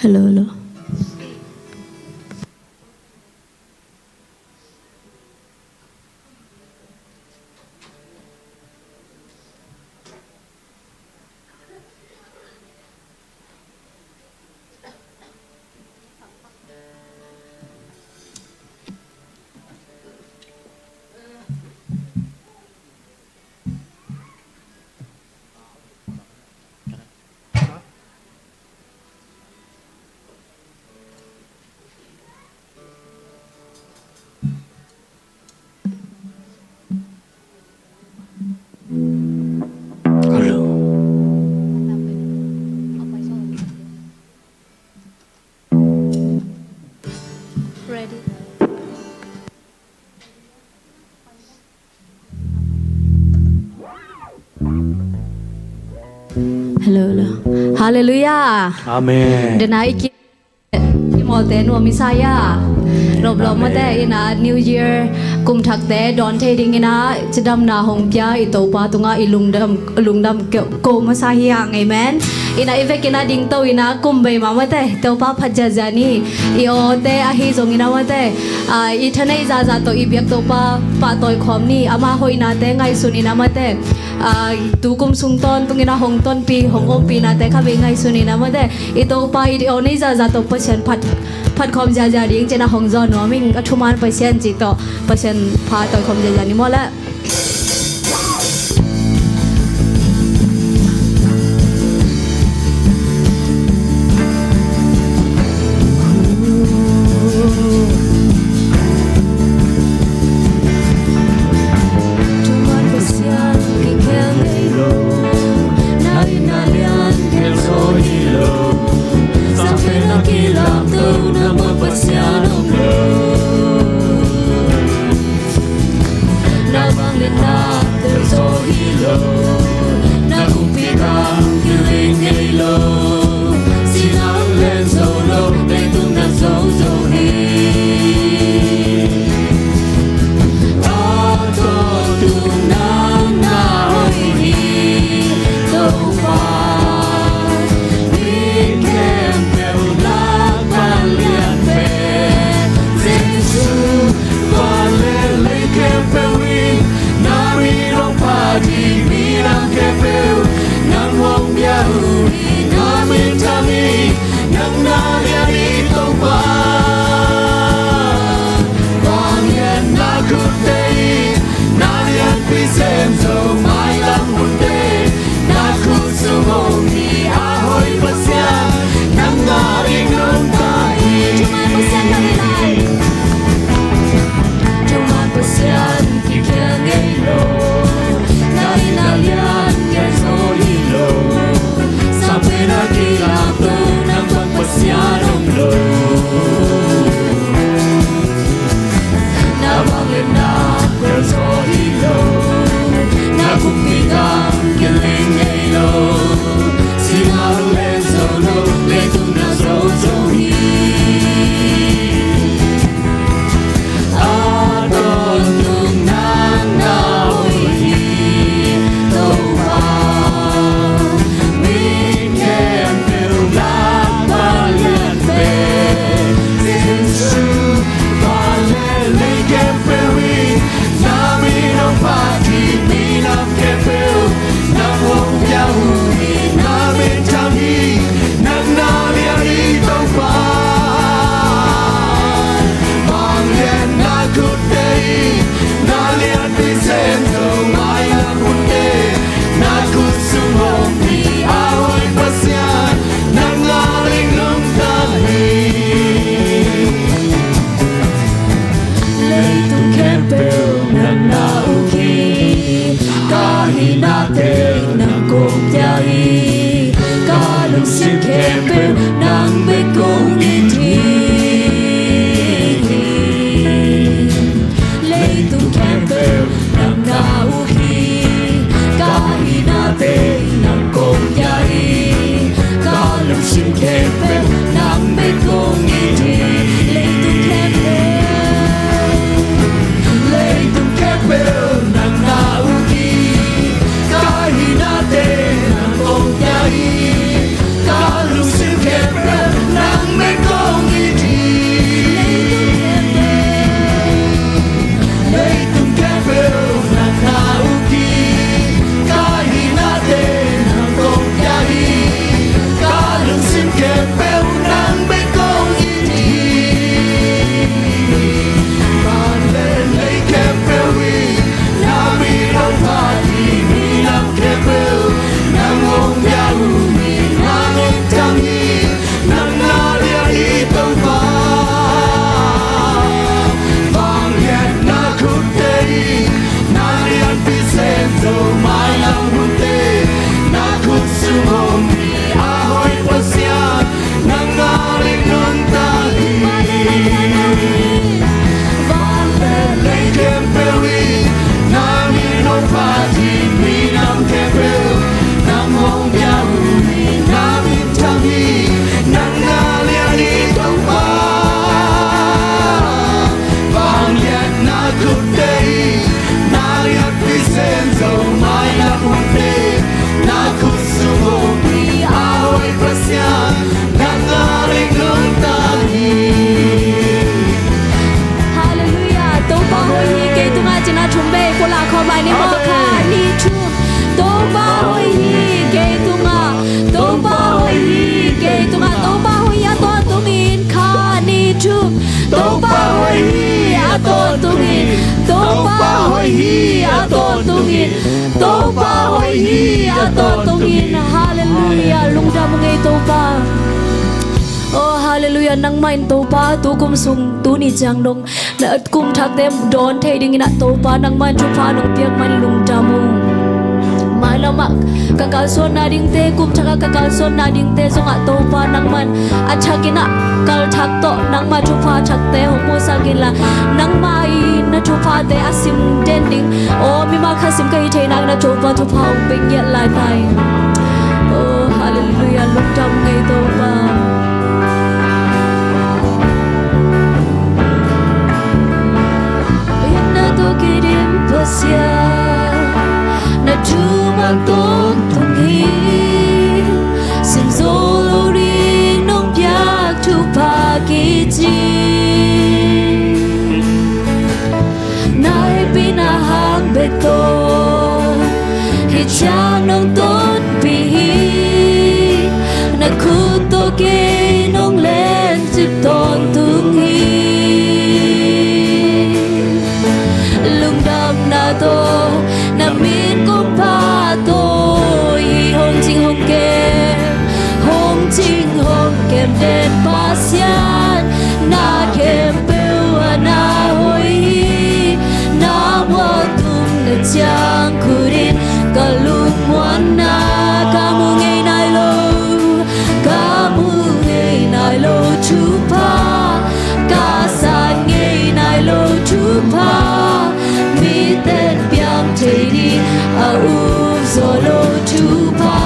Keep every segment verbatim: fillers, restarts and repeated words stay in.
Hello, hello. Ready. Hello, hello. Halleluiah. Amen. Dena i ki, i mawlte nuam i sa ia. Lawmlawm mate, ina New Year kum thakte dawn thei dingina cidamna hong pia i Topa tungah i lungdam, lungdam ko, ko masa hi hang. Amen. Ina i vekina dingto ina kum bei mah mate, Topa phat ziazia ni. I awte ahi zongina mate, ah, i thanei zaza tawh i biak Topa pahtawi khawm ni. Ama hoihnate ngaihsun ina mate, ah, tukum sung tawntungina hong tonpi, hong ompinate kha bei ngaihsun ina mate. I Topa i aw nei zaza tawh Pasian phat, phat khawm ziazia ding cina hong zawn nuam ing. A thuman Pasian cih tawh Pasian phat tawi khawm ziazia ni maw le. Leitung khempeuh nang na uk hi, ka hinate nang kong pia hi, ka lungsim khempeuh nang bek kong it hi. Leitung khempeuh nang na uk hi, ka hinate nang kong pia hi, ka lungsim khempeuh nang bek kong it hi. Leitung khempeuh, leitung khempeuh nang na uk hi, ka hinate nang kong pia hi, ka lungsim khempeuh nang Topa hoih hi kei tungah, Topa hoih hi kei tungah, Topa hoih hi a tawntungin kha ni thum. Topa hoih hi a tawntungin, Topa hoih hi a tawntungin, Topa hoih hi a tawntungin. Halleluiah, lungdam ngei Topa. Oh, halleluiah, nangmah in Topa tukum sung tuni ciang dong na kum thakte dawn thei dingin ah Topa nangmah in thupha nong piak man lungdam ung. Mailamah ka kalsuanna dingte, kum thakah ka kalsuanna dingte zongah Topa nangmah in a thakin ah kal thak tawh nangmah thupha thakte hong musak inla, nangmah in na thuphate a sim den ding. Oh, mimal khat sim ka hi thei nakin ah Topa thupha hong pia ngiat lai ta in. Oh, halleluiah, lungdam ngei Topa. Inn a tawh kidim Pasian, na thuman tawntung hi. Sim zo lo ding nong piak thupha kici. Na hehpihna hang bek tawh hih ciang nong tonpih hi. Na khut tawh kei nong lencip tawntung hi. Lungdamna tawh na min kong phat hi. Hong cing hong kem, hong cing hong kem den Pasian, na khempeuh ah na hoih hi. Na mual tum na ciang khut in ka lungmuanna ka mu ngei nai lo, ka mu ngei nai lo thupha, ka san ngei nai lo thupha, mite'n piang thei ding a um zaw lo thupha,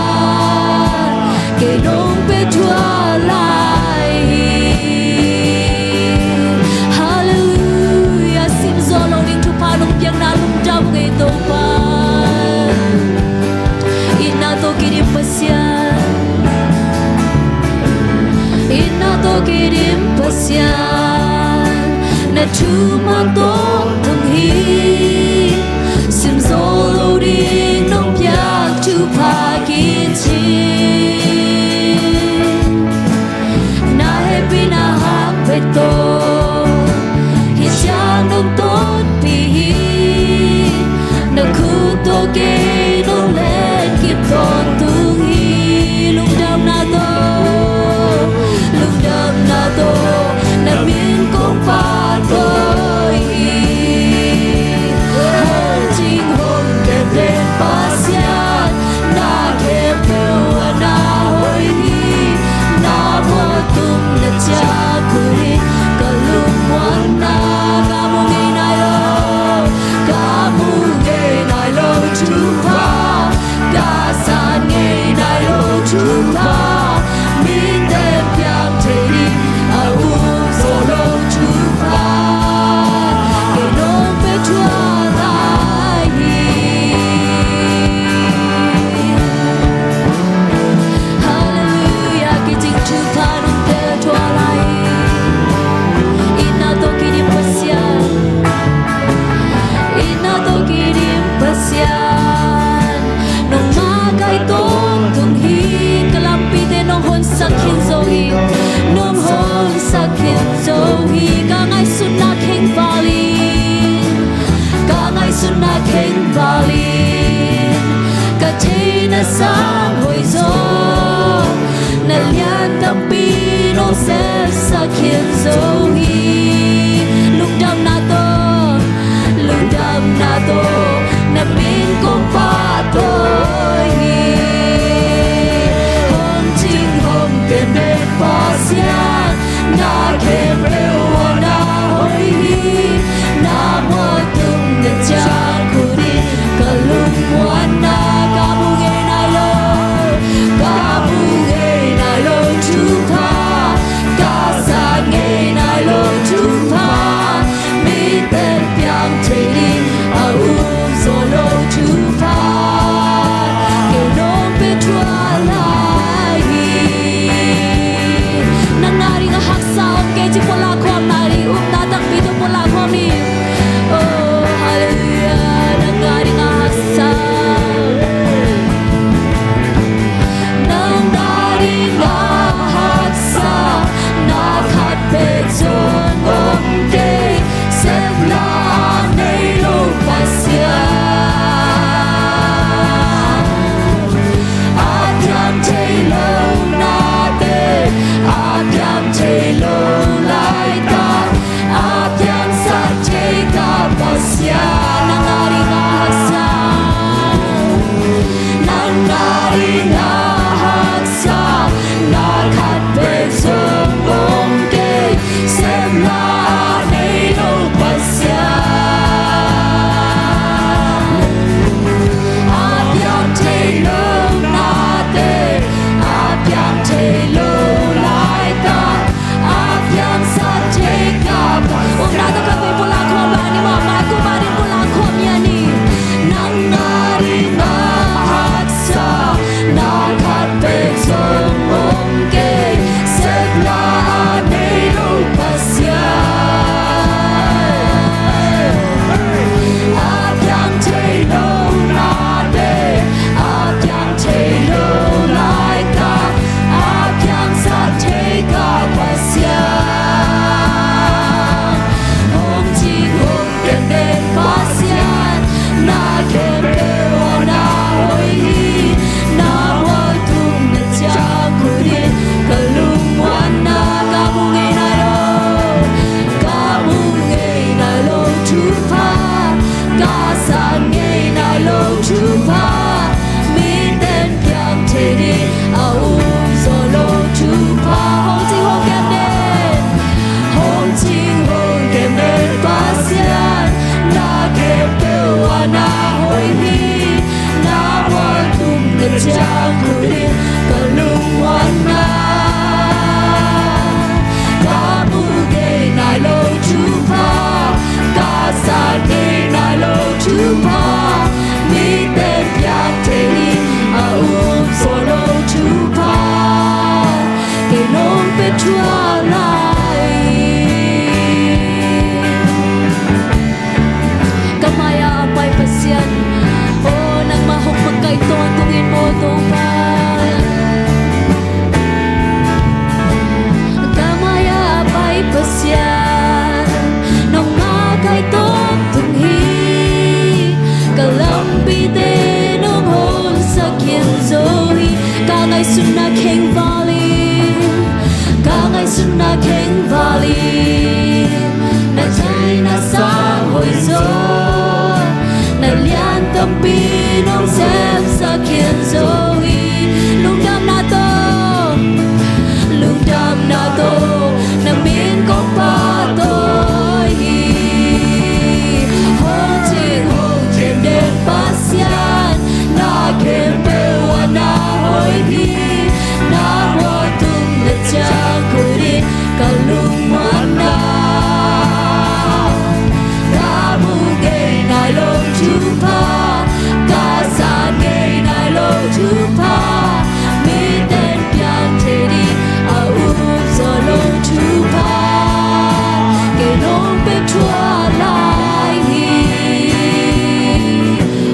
kei nong pia thuah lai hi. Halleluiah, sim zaw lo ding thupha nong piakna lungdam ngei Topa. Inn a tawh kidim Pasian, inn a tawh kidim Pasian, na thuman tawntung hi. Sim zo lo ding nong piak thupha kici. Na hehpihna hang bek tawh hih ciang nong tonpih hi. Na khut tawh kei nong lenkip tawntung hi. Lungdamna tawh, lungdamna tawh na min kong phat hi. Hong cing hong kem den Pasian, na khempeuh ah na hoih hi. Na mual tum na ciang khut in ka Na haksa na khat bek zong om kei, sepna a nei lo Pasian. A piang thei lo nate, a piang thei lo laitak, a piangsak thei ka Pasian. Omna tawh ka vei pulak khawm bang ni maw, mai kum a ding pulak khawm hi a ni. Nang a ding a haksa na khat bek zong om kei, sepna a nei lo Pasian. A piang thei lo nate, a piang thei lo laitak, a piangsak thei ka Pasian. Hong cing hong kem den Pasian, na khempeuh ah na hoih hi. Na mual tung na ciang khut in ka lungmuanna ka mu ngei nai lo, ka mu ngei nai lo thupha, ka san ngei nai lo thupha, mite'n piang thei ding a um zaw lo thupha. Hong cing hong kem den, hong cing hong kem den Pasian, na khempeuh ah na hoih hi. Na mual tung na ciang khut in ka lungmuanna, ka mu ngei nai lo thupha, ka san ngei nai lo thupha, mite'n piang thei ding a um zaw lo thupha, kei nong pia thuah lai. Ka mai-ah a pai Pasian, aw, nangmah hong makaih tawntung in maw Topa. Ka mai-ah a pai Pasian, nong makaih tawntung hi. Ka lampite nong hong sak khin zo hi. Ka ngaihsutna kheng val in, ka ngaihsutna kheng val in, na theihna sang hoih zaw, na lian tampi nong semsak khin zo hi. Lungdamna tawh, lungdamna tawh na min kong pahtawi hi. Hong cing hong kem den Pasian, na khempeuh ah na hoih hi. Na mual tung na ciang khut in ka lungmuanna, ka mu ngei nai lo thupha, ka san ngei nai lo thupha, mite'n piang thei ding a um zaw lo thupha, kei nong pia thuah lai hi.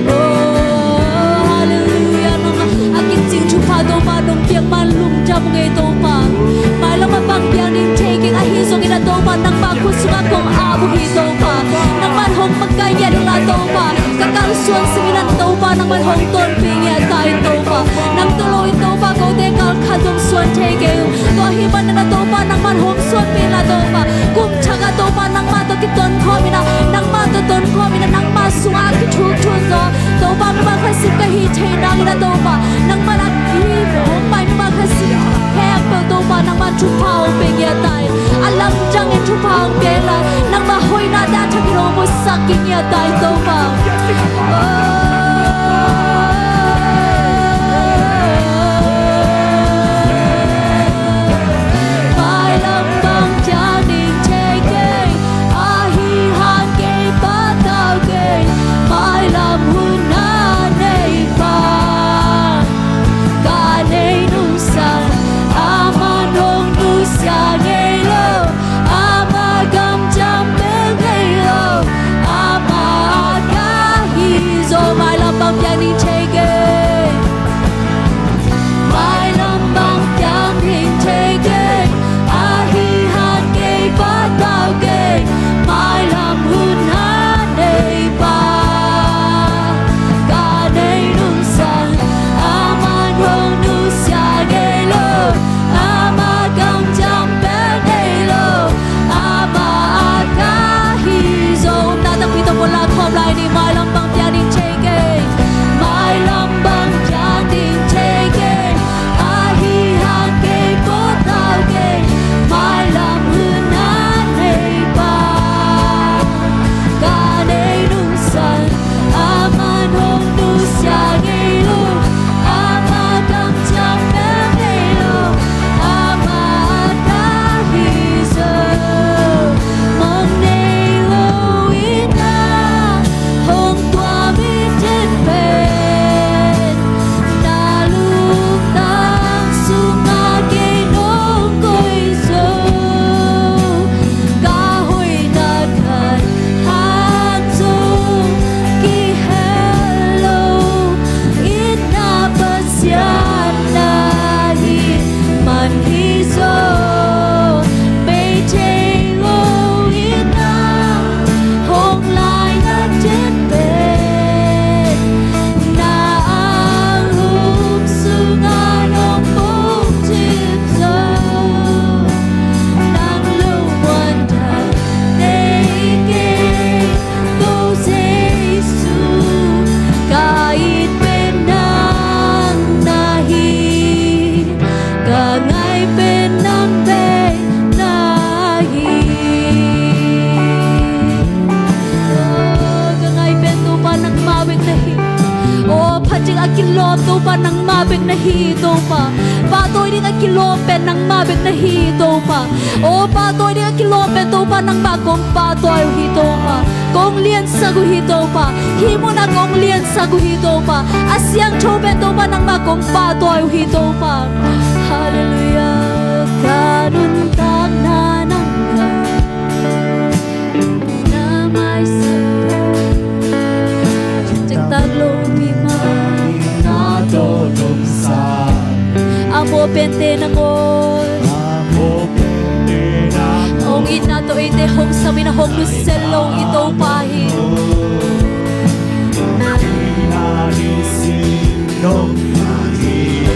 Oh, hallelujah. Nong a kicing thupha Topa nong piak man lungdam ngei Topa. Mailam a bang piang ding thei keng ahi zongin a Topa, nangmah khut sungah kong ap uh hi Topa. Nangmah hong makaih ngiat inla Topa, ka kalsuan sungin a Topa, nangmah hong tonpih ngiat ta in Topa. Nang tawh lo in Topa, kote kal khat zong suan thei kei uh. Tua ahih manin a Topa, nangmah hong suanpih inla Topa, kum thak ah Topa, nangmah tawh kiton khawm in a, nangmah tawh ton khawm in a, nangmah sungah a kithuk thun zaw Topa, mimal khat sim ka hih theih nangin a Topa, nangmah a hih hong pai mimal khat sim khempeuh Topa, nangmah thupha hong pia ngiat ta in, a lamdang in thupha hong pia inla, nangmah hoihna te a thakin hong musak ngiat ta in Topa. Oh. Mailam bang piang ding thei keng, ahi hang kei patau keng, mailam hun a nei pan. zo, bei thei lo in ah, hong laina teng pen na anglum sungah nong pumcip zo. Nang lungmuan tak nei kei, ko Jesu, ka it pen nang na hi, ka ngai pen nang bek na hi. Ka ngai pen Topa nangmah bek na hi. Aw, phat ding a kilawm Topa nangmah bek na hi Topa. Pahtawi ding a kilawm pen nangmah bek na hi Topa. Aw, pahtawi ding a kilawm pen Topa nangmah kong pahtawi uh hi Topa. Kong liansak uh hi Topa. Hih munah kong liansak uh hi Topa. A siangtho pen Topa nangmah kong pahtawi uh hi Topa. Halleluiah. Ka nuntakna nang na maisak. Cengtak lopi mah na tawh nong sam. A mawh pente nangawn, a mawh pente nangawn, hong itna tawh eite hong sam in ah hong nusiat lo i Topa hi.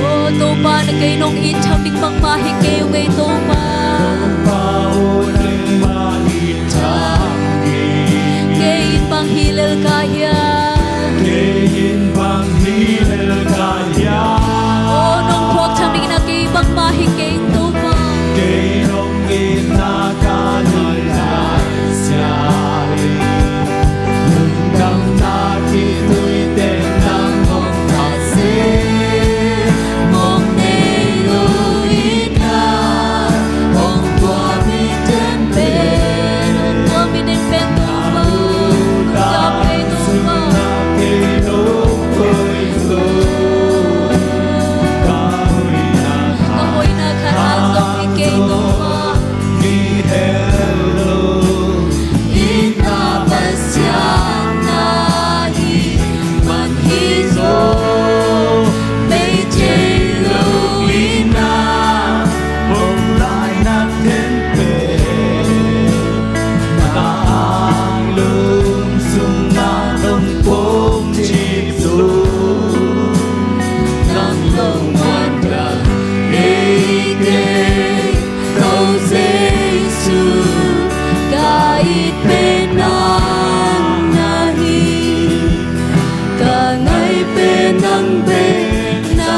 Aw Topa, na kei nong it tham ding bangmah hi kei ung ei Topa. Kei in bang hi lel ka hiam? Kei in bang hi lel ka hiam? Aw, nong phawk tham ding in ah kei bangmah hi kei ung Topa. Kei nong itna ka nuntak sia hi. Lungdamna khitui teng nang hong phat zel, mong nei lo in ah, hong tuam hi teng pen, hong tuam hi teng pen Topa, hong tuam hi Topa. Ka hoihna khat hang zong hi kei Topa. Hi hel lo, itna Pasian na hi man hi zaw, bei thei lo in ah, hong laina teng pen na anglum sungah nong pumcip zo. Nang lungmuan tak nei kei, ko Jesu, ka it pen nang na hi, ka ngai pen nang bek na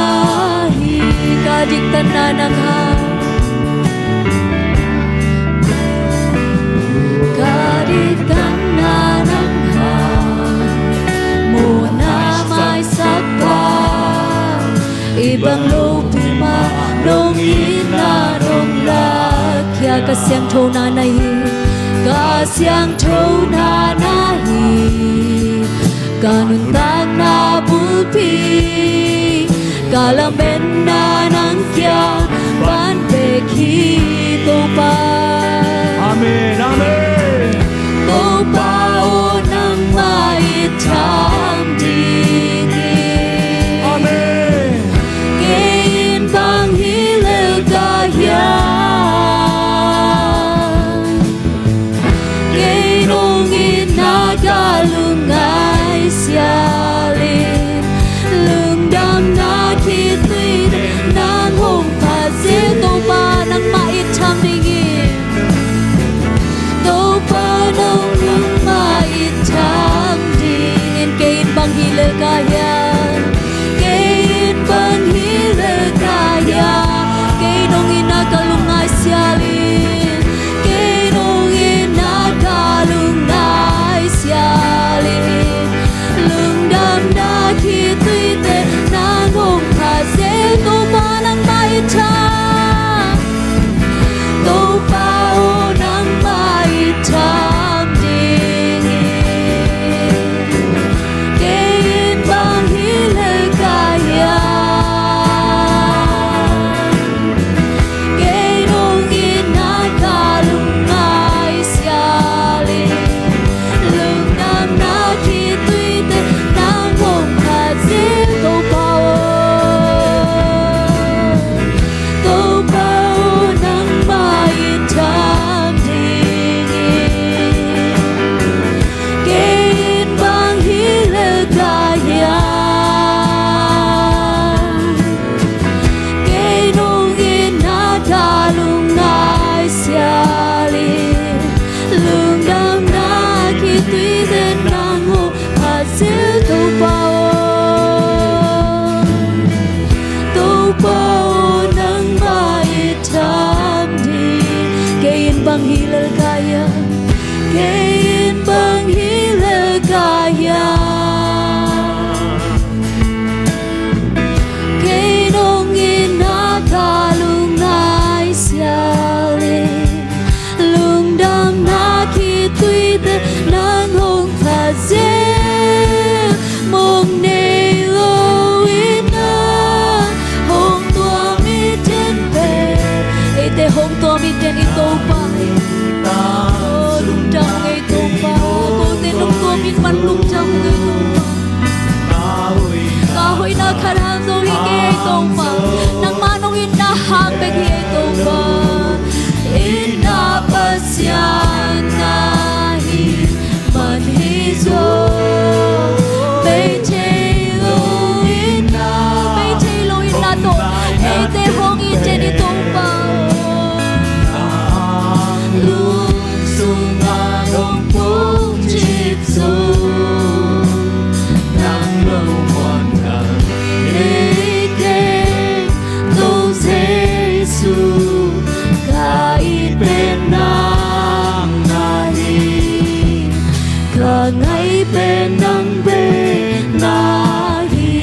hi. Ka diktatna nang hang, ka diktatna nang hang, mawhna maisak pa, i bang lopi mah nong itna nong lakkhia. Ka siangthona na hi, ka siangthona na hi, ka nuntakna bulpi, ka lametna nang kiang pan bek hi Topa. Amen, amen. Topa aw, nangmah it tham ding hi. Amen. Kei in bang hi lel ka hiam? Kei nong itna ka lungngai sial in, lungdamna khitui teng nang hong phat zel Topa, nangmah it tham ding hi. Nuam in, den in Topa. Aw, lungdam ung ei Topa. Kote nong tuam in man lungdam ung ei Topa. Ka hoihna khat hang zong hi kei ei Topa. Nangmah nong itna hang bek hi ei Topa. Itna Pasian na hi man hi zaw. Bei thei lo itna, bei thei lo itna tawh eite hong it den in Topa. Lungsung a hong pumcip zong nang lo muan nang nei kei. Ko Jesu, ka it pen nang na hi, ka ngai pen nang bek na hi.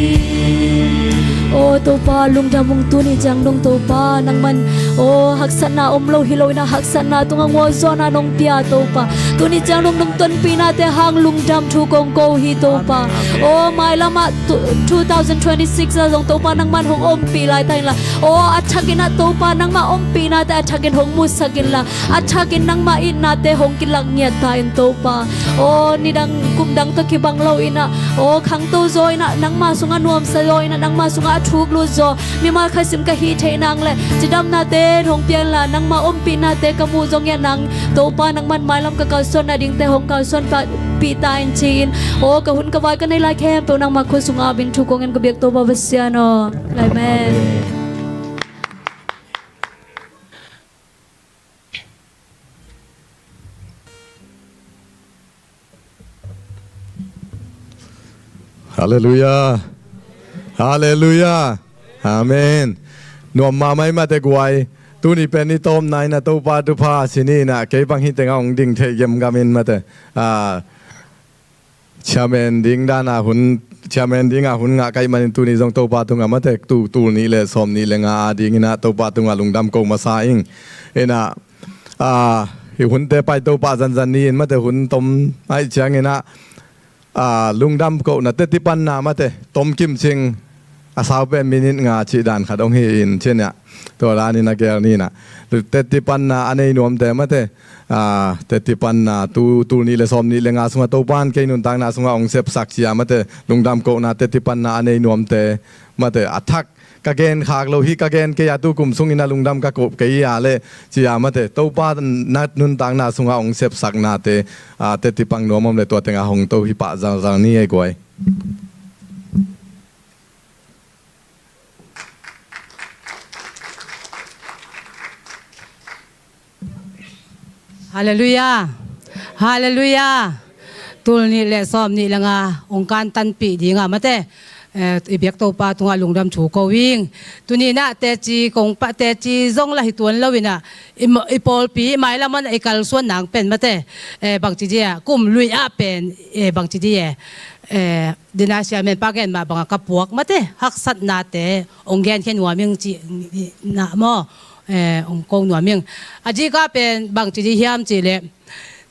Aw Topa, lungdam ung, tuni ciang dong Topa, nangman aw haksatna om lo hi lo in ah, haksatna tungah nguazawhna nong pia Topa. Tuni ciang dong nong tonpihnate hang lungdam thu kong ko hi Topa. Aw mailam ah two thousand twenty-six ah zong Topa nangman hong ompih laita inla, aw a thakin ah Topa nangmah ompihnate a thakin hong musak inla, a thakin nangmah itnate hong kilak ngiat ta in Topa. Aw nidang kumdang tawh kibang lo in ah, aw khangto zaw in ah, nangmah sungah nuamsa zaw in ah, nangmah sungah a thuk lut zaw mimal khat sim ka hih theih nang le cidamnate hong pia inla, nangmah ompihnate ka muh zaw ngiat nang Topa, nangman mailam ka kalsuan nadingte hong kalsuan pah pih ta in ci-in, aw ka hun ka vai ka neih lai khempeuh nangmah khut sungah ap in thu kong ngen ka biak Topa Pasian aw. Amen. Halleluiah. Halleluiah. Amen. Nuam mahmah ei mate guai. Tuni pen i tawpna in ah Topa thupha sin in ah, kei bang hih tengah hong ding theih gemgam in mate. Ah, chairman ding dan a hun, chairman ding a hun ngah ka hih manin tuni zong Topa tungah mate, tu tul nih le sawm nih le nga a ding in ah Topa tungah lungdam ko masa ing. In ah, ah, hih hunte pai Topa zanzan ni in mate, hun tom ahih ciangin ah, ah, lungdam kohna teti panna mate, tom kimcing a sau pen minute nga cih dan khat hong hi in ci-in ah, tua dan in a gel ni in ah, teti panna a nei nuamte mate, ah, teti panna tu tul nih le sawm nih le nga sungah Topa in kei nuntakna sungah hong sepsak ci-a mate, lungdam kohna teti panna a nei nuamte mate, a thak ka gen khak lo hi, ka gen kei a tu kum sungin a lungdam ka kop kei hi a le ci-a mate, Topa na nuntakna sungah hong sepsaknate, ah, teti pang nuam om le tua tengah hong to hi pah zalzal ni ei guai. Halleluiah. Halleluiah. Tul nih le sawm nih le nga hong kantanpih dingah mate, eh, i biak Topa tungah lungdam thu ko ing. Tuni in ah teci kong pah, teci zong lah hi tuan lo in ah, i ma-, i pawlpi i mailam ah i kalsuan nang pen mate, eh, bangci dih ah kum lui ah pen, eh, bangci dih eh, eh, Dinasia men pa gen mah bangah ka puak mate, haksatnate hong genkhia nuam ing ci na maw, eh, hong ko nuam ing. A dihkah pen bangci dih hiam cih leh,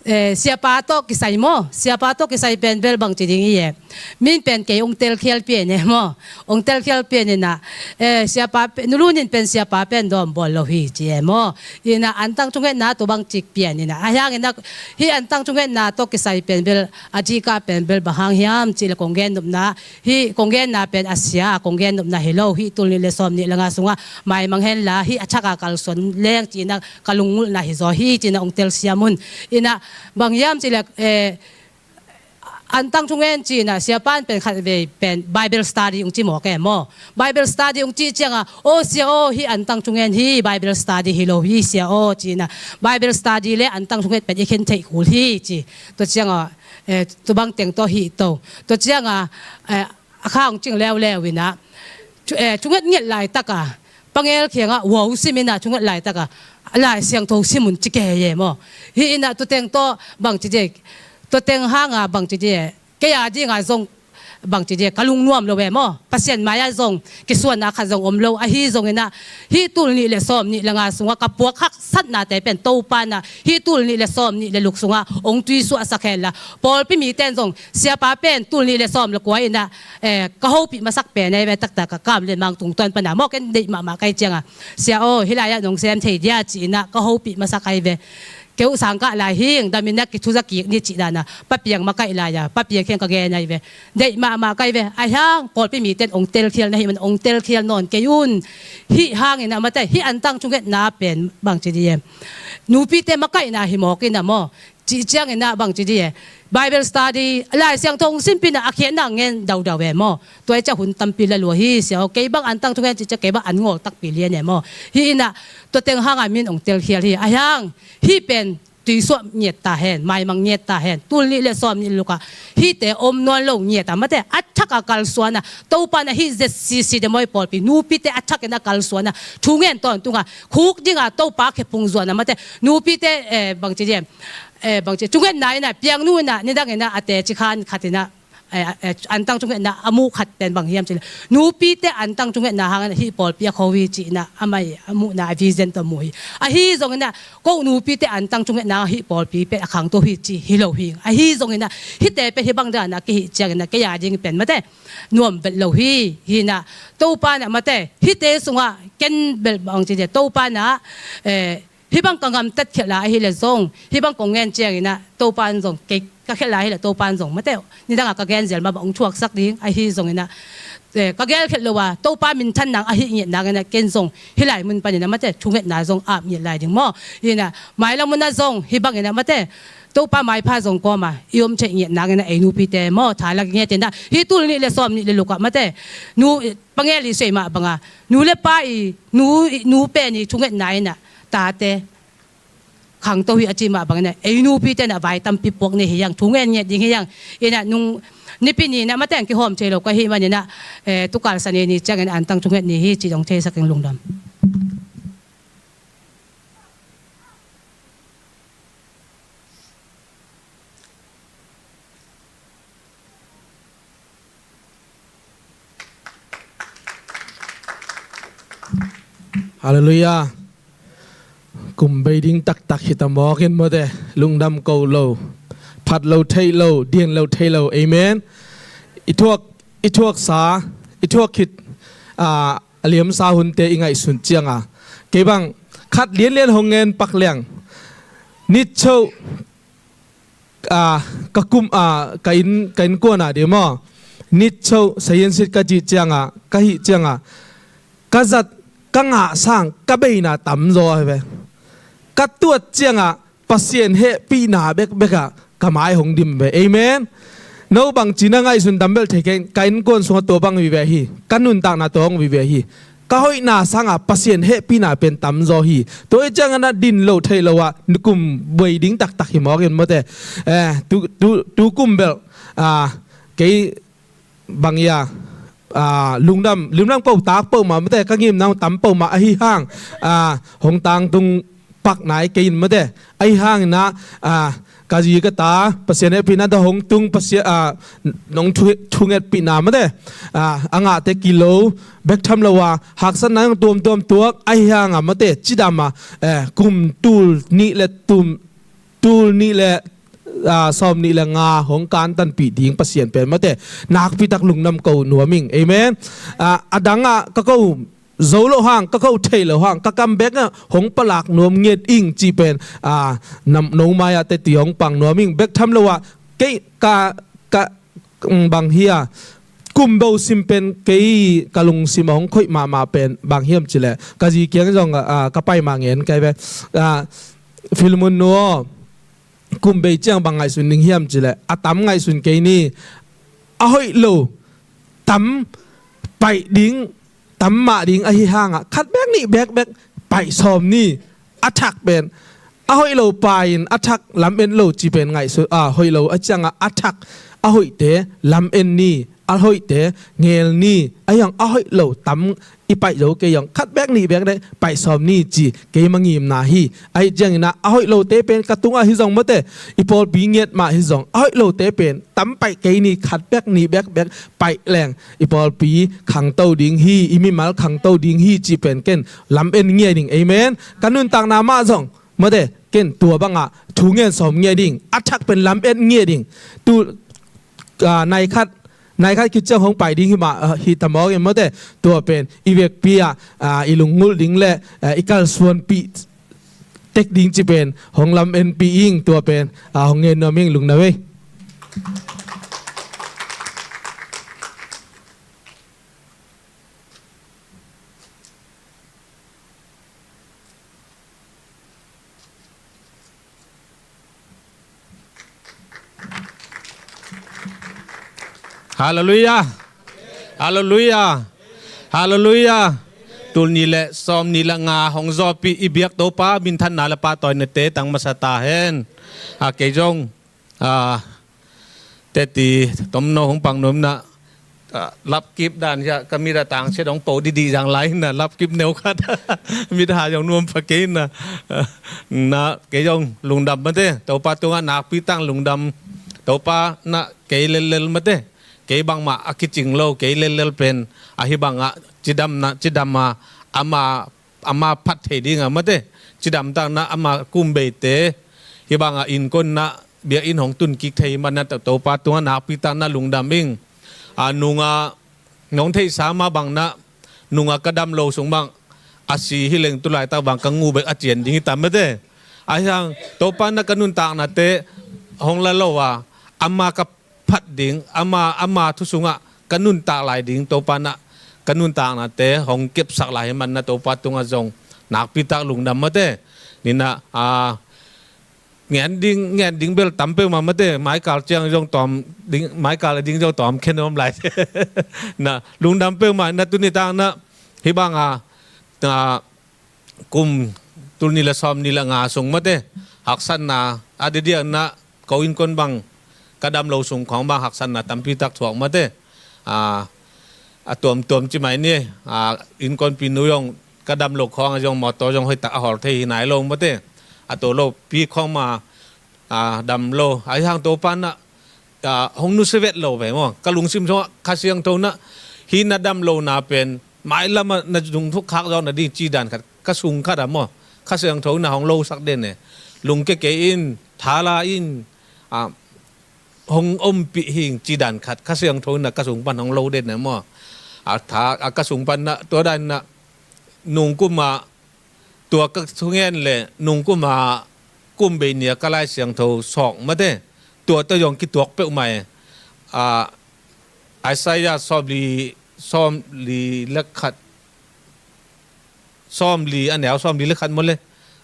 eh, siapa tawh kisai maw, siapa tawh kisai pen bel bangci ding hi eh. Min pen kei hong telkhial pian eh maw, hong telkhial pian in ah, eh, siapa pe-, nulun in pen siapa pen dawm bawl lo hi ci eh maw. In ah antang thungetna tua bangcik pian in ah, a hiang in ah hih antang thungetna tawh kisai pen bel a dihkah pen bel bang hang hiam cih leh kong gen nopna, hih kong genna pen a sia a kong gen nopna hi lo, hih tul nih le sawm nih le nga sungah maimang henla hih a thak a kalsuan leng ci-in ah ka lungngulhna hi zaw hi ci-in ah hong telsiam un. In ah bang hiam cih leh, eh, antang thungen ci-in ah siapa in pen khatvei pen Bible study hong ci mawk e maw. Bible study hong cih ciangah, aw sia aw, hih antang thungen hi, Bible study hi lo hi sia aw ci-in ah, Bible study le antang thungen pen i khen theih kul hi ci. Tua ciangah, eh, tua bang teng tawh hi to. Tua ciangah, eh, a kha hong cing leuleu in ah, thu-, eh, thunget ngiat laitak a, pangel kiangah wow sim in ah thunget laitak a, Lai Siangtho sim un ci kei e maw. Hih in ah tua teng tawh bangci dih, tua teng hang a bangci dih, kei a ding a zong bangci dih, ka lungnuam lo ve maw. Pasian mai-ah zong kisuanna khat zong om lo. Ahi zongin ah hih tul nih le sawm nih le nga sungah ka puak haksatnate pen Topa in ah hih tul nih le sawm nih le luk sungah hong tuisuahsak hen la, pawlpi mite in zong siapa pen tul nih le sawm le kua in ah, eh, ka hopih masak pen ahi ve. Taktak ka kam le mang tungtawn pan ah maw, ken deih mahmah ka hih ciangah, "Sia aw, hih lai-ah nong sem thei dia?" ci-in ah ka hopih masak ahi ve. "Kei uh sangkah lai hing, damin ah kithuza kik ni," cih dan ah Pa Piang makaih lai-a, Pa Piang kiang ka gen ahi ve. Deih mahmah ka hi ve. Ahi hang pawlpi mite in hong telkhial na hih man hong telkhial nawn kei un. Hih hangin ah mate, hih antang thungetna pen bangci dih em, nupite makaihna hi mawk in ah maw, cih ciangin ah bangci dih e, Bible study, Lai Siangtho hong simpih in ah a khiatna ngen daudau e maw. Tua hi ciah hun tampi la lua hi. "Sia aw, kei bang antang thungen," cih ciah kei bang an ngawl takpi lian e maw. Hih in ah tua teng hangah mi in hong telkhial hi. Ahi hang hih pen tuisuah ngiat ta hen, maimang ngiat ta hen. Tul nih le sawm nih le lukah hihte om nawn lo ngiat a mate, a thak a kalsuan a, Topa in ah hih Z C C de maw, pawlpi nupite a thak in ah kalsuan a, thungen tawntung a, khuk ding a Topa khephung zuan a mate, nupite, eh, bangci dih em, eh, bangci thungetna in ah, piangnu in ah nidang in ah a teci khan khat in ah, eh, eh, antang thungetna a muh khat pen bang hiam cih leh, nupite antang thungetna hangin ah hih pawlpi a kho hi ci-in ah amah i a muhna, a vision tawh mu hi. Ahi zongin ah ko nupite antang thungetna hang hih pawlpi pen a khangto hi ci hi lo hi. Ahi zongin ah hihte pen hih bang dan ah kei hih ciangin ah kei a ding pen mate nuam vet lo hi. Hi in ah Topa in ah mate, hihte sungah ken bel bangci dih, Topa in ah, eh, hih bang ka gamtat khialh lai ahih leh zong, hih bang kong ngen ciangin ah Topa in zong, kei ka khialh lai ahih leh Topa in zong mate, nidang a ka gen zel mah bang hong thuaksak ding. Ahi zongin ah, eh, ka gel khialh lo a, Topa minthan nang ahih ngiat nangin ah ken zong hih lai mun panin ah mate, thungetna zong ap ngiat lai ding maw. Hi in ah mailam mun ah zong hih bangin ah mate, Topa maipha zong kawm a i om theih ngiat nangin ah ei nupite maw, tha la ngiat in ah, hih tul nih le sawm nih le lukah mate, nu, Pa Ngel i suai mah bang a, nu le pa i, nu, nu pen i thungetna in ah tate khangto hi a ci mah bangin ah ei nupite in ah vai tampi puak ni hi hang, thungen ngiat ding hi hang. In ah nung nipi ni in ah mate, kihawm thei lo ka hih manin ah, eh, tukal Sani ni ciangin antang thunget ni hi ci dong theisak ing. Lungdam. Halleluiah. Kum bei ding taktak hi ta mawk in mawte, lungdam ko lo, phat lo theih lo, dian lo theih lo. Amen. I thuak, i thuaksa, i thuak khit, ah, a liamsa hunte i ngaihsun cianga, kei bang khat lianlian hong ngen pak leng. Nitcho, ah, ka kum, ah, ka inn, ka innkuan ah dih maw, nitcho sayansit ka cih cianga, ka hih cianga, ka zat, ka ngah sang ka beina tamzaw hi ve. Ka tuat cianga Pasian hehpihna bekbek ah ka mai hong dim ve. Amen. No bangci na ngaihsun dambel thei keng, ka innkuan sungah tua bang vive hi. Ka nuntakna tua hong vive hi. Ka hoihna sanga Pasian hehpihna pen tamzaw hi. Tua hi ciangin ah din lo theih lo ah kum bei ding taktak hi mawk in mawte. Eh, tu, tu, tu kum bel, ah, kei bang ia, ah, lungdam, lungdam ko tak peuhmah mawte, ka ngimna hong tam peuhmah ahi hang, ah, hong tangtung pak nai kei in mawte. Ahi hangin ah, ah, ka zi ka ta Pasian hehpihna tawh hong tung Pasian, ah, nong thu, thungetpihna mawte, ah, a ngahte kilo bek tham lo a, haksatna hong tuamtuam tuak ahi hanga mawte, cidam a, eh, kum tul nih le tum, tul nih le, ah, sawm nih le nga hong kantanpih ding Pasian pen mawte, nakpi tak lungdam ko nuam ing. Amen. Ah, a dang ah ka ko zo loh hang, ka ko thei loh hang, ka kam bek ah hong palak nuam ngiat ing ci pen, ah, nam, no mai ah teti hong pang nuam ing. Bek tham lo ah kei ka, ka, mm, bang hi a, kum bo sim pen kei ka lungsim ah hong khoih mahmah pen bang hiam cileh, ka zi kiang zong, ah, ka pai mah ngen kai ve. Ah, Philemon nu aw, kum bei ciang bang ngaihsun ding hiam cileh, a tam ngaihsun kei ni. A hoih lo tam paih ding, tam mah ding ahi hangah khat bek nih bek bek paih sawm ni. A thak pen a hoih lo pai-in a thak lam en lo ci pen ngaihsun, a hoih lo a ciangah a thak a hoihte lam en ni. a hoihte ngel ni, ahi zong a hoih lo tam i paih zo kei zong khat bek nih bek dek paih sawm ni ci kei mangimna hi. Ahi ciangin ah a hoih lote pen ka tungah hi zong mate, i pawlpi ngiat mah hi zong a hoih lote pen tam paih kei ni, khat bek nih bek bek paih leng i pawlpi khangto ding hi, i mimal khangto ding hi ci pen ken lam en ngiat ding. Amen. Ka nuntakna mah zong mate, ken tua bangah thu ngen sawm ngiat ding, a thak pen lam en ngiat ding. Tu, ah, nai khat, nai khat khit ciang hong pai ding hi mah, ah, hi ta mawk in mate, tua pen i vekpi ah, ah, i lunggulh ding le, ah, i kalsuanpih tek ding ci pen hong lam enpih ing. Tua pen, ah, hong ngen nuam ing, lungdam ei. Halleluiah. Halleluiah. Halleluiah. Tul nih le sawm nih le nga hong zawhpih i biak Topa minthanna le pahtawinate tang masa ta hen. A kei zong, a, teti tomno hong pang nuam na, a, lapkip dan hiah ka mit a tangsiat hong po didi zang lai na, lapkip neu khat mit ha zong nuam pha kei na. Na kei zong lungdam mate, Topa tungah nakpi tang lungdam. Topa na kei lellel mate, kei bangmah a kicing lo, kei lellel pen ahi bangah cidamna, cidam a ama, ama phat thei dingah mate, cidamtakna ama kumbeite hi bangah innkonna biakinn hong tun kik thei hi manna Topa tungah nakpi takna lungdam ing. A, nunga nong theihsa mah bangna nunga ka dam lo sung bang a si hi leng tulaitak bang ka ngu bek a cian ding hi tam mate. Ahi hang Topa na ka nuntaknate hong la lo a, ama ka phat ding, ama, ama thu sungah ka nuntak lai ding Topa na ka nuntaknate hong kepsak lai hi manna Topa tungah zong nakpi tak lungdam mate. Nina, a, ngen ding, ngen ding bel tam peuhmah mate, maikal ciang zong tawm ding, maikal ding zong tawm khen om lai. Na lungdam peuhmah na tuni tang na hi bang a, a, kum tul nih le sawm nih le nga sung mate, haksatna a didiakna ko innkon bang ka dam lo sung khawng bang haksatna tampi tak thuak mate. A, a tuamtuam ci mai ni, a, innkonpi nu zong ka dam lo khawng a zong mawtaw zong hoihtak a hawl thei hi nai lo mate. A to lo pi khawng ma, a, dam lo ahi hang Topa na, a, hong nusia vet lo ve maw. Ka lungsim sungah Kha Siangtho na hih na dam lo na pen mailam ah na zung thuk khak zawk na ding ci dan khat ka sung khat ah maw, Kha Siangtho na hong losak den e. Lungkia kei in, tha la in, a, hong ompih hing ci dan khat Kha Siangtho na ka sung pan hong lo den e maw. A, tha, a, ka sung pan na tua dan na nungkum a tua ka thungen le nungkum a kum bei nia ka Lai Siangtho sawk mate, tua tawh zong kituak peuhmah e. A, Isaiah sawmli, sawmli le khat, sawmli a neu sawmli le khat maw le,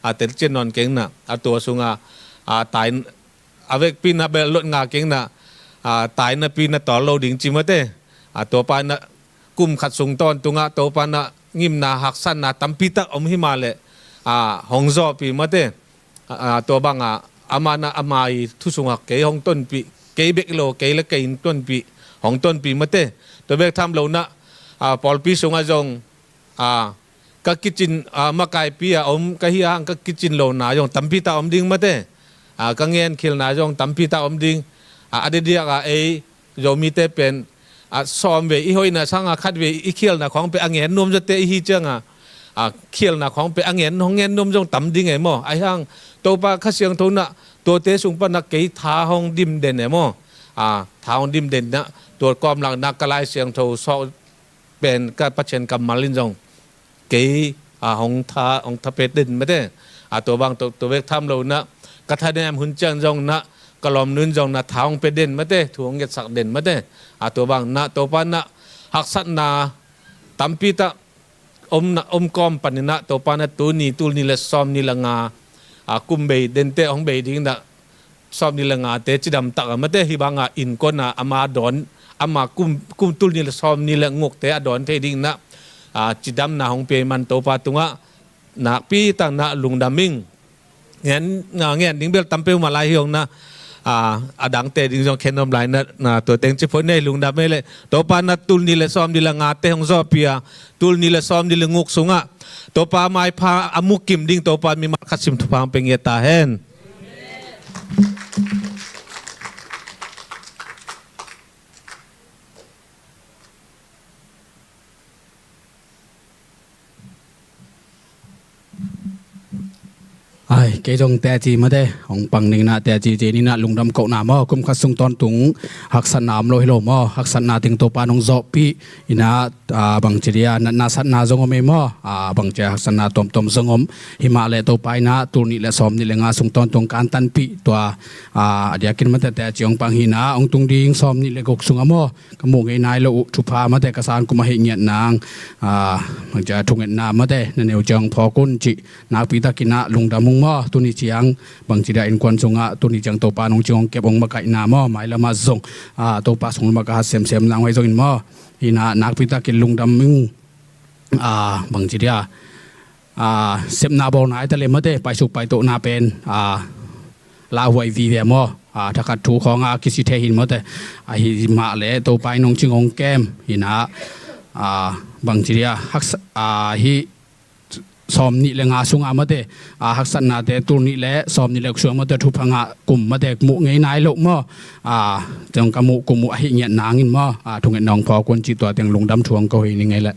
a, tel cian nawn keng na, a, tua sungah, a, tai, a vekpi na bel lot nga keng na, a, tai napi na tawl lo ding ci mate. A, Topa na kum khat sung tawntungah Topa na ngimna haksatna tampi tak om hi mah leh, a, hong zawhpih mate. A, a, tua bangah amah na ama i thu sungah kei hong tonpih, kei bek lo, kei le kei in tonpih, hong tonpih mate. Tua bek tham lo na, a, pawlpi sungah zong, a, ka kicin, a, makaipi a om ka hi a hang ka kicin lo na zong tampi tak om ding mate. A, ka ngen khilna zong tampi tak om ding. A, a didiak a ei Zomite pen, a, sawm vei i hoihna sanga khat vei i khialna khawng pe a ngen nuam zawte i hi cianga, a, khialna khawng pe a ngen, hong ngen nuam zong tam ding e maw. Ahi hang Topa Kha Siangtho na tuate sung pan na kei tha hong dim den e maw. A, tha hong dim den na tua kawmlak na ka Lai Siangtho sawk pen ka Pathian kammal in zong kei, a, hong tha, hong tha pia den mate. A, tua bang tua, tua bek tham lo na ka thanem hun ciang zong na ka lawmnu in zong na tha hong pia den mate, thu hong ngetsak den mate. A, tua bang na Topa na haksatna tampi tak om na, om kawm panin na Topa na tuni tul nih le sawm nih le nga, a, kum bei dente hong bei ding na sawm nih le ngate cidam tak a mate, hih banga innkuan a ama dawn, ama kum, kum tul nih le sawm nih le ngukte a dawn thei ding na, a, cidamna hong pia man Topa tungah nakpi tak na lungdam ing. Ngen, a, ngen ding bel tam peuhmah lai hi hong na, a, a dangte ding zong khen om lai na, na tua teng ci phot ni ei. Lungdam ei leh Topa na tul nih le sawm nih le ngate hong zawhpih a, tul nih le sawm nih le guk sungah Topa maipha a mukim ding Topa mimal khat sim thupha hong pia ngiat ta hen. Ai, kei zong teci mate hong pang ning na, teci ci ni na, lungdam kohna maw, kum khat sung tawntung haksatna om lo hi lo maw, haksatna teng Topa nong zawhpih ina, a, bangci dia natna satna zong om ei maw, a, bangci a haksatna tuamtuam zong om. Himah le Topa ina tul nih le sawm nih le nga sung tawntung kan tanpih tua, a, a diakin mate teci hong pang hi na, hong tung ding sawm nih le guk sungah maw, ka muh ngei nai lo uh thupha mate ka san kum ahih ngiat nang, a, bangci a thungetna mate na neu ciang phawk un cih nakpi takin ah lungdam ung maw. Tuni ciang bangci dia innkuan sungah tuni ciang Topa nong cing hong kep hong makaihna maw, mailam ah zong, a, Topa sung lam ah ka hat semsem nang huai zongin maw, ina nakpi takin lungdam ung. A, bangci dia, a, sepna bawlna ai ta le mate, paisuk paitohna pen, a, lauhuai vive maw, a, thakhat thu khawng a kisi thei hin mate. Ahi mah le Topa in hong cing hong kem ina, a, bangci dia haksa, a, hi sawm nih le nga sunga mate, a, haksatnate tul nih le sawm nih le guk sunga mate thupha ngah kum mate muh ngei nai lo maw, a, teng ka muh kum uh ahih ngiat nangin maw, a, thungetna hong phawk un cih tua teng lungdam thu hong ko hi ning ei leh.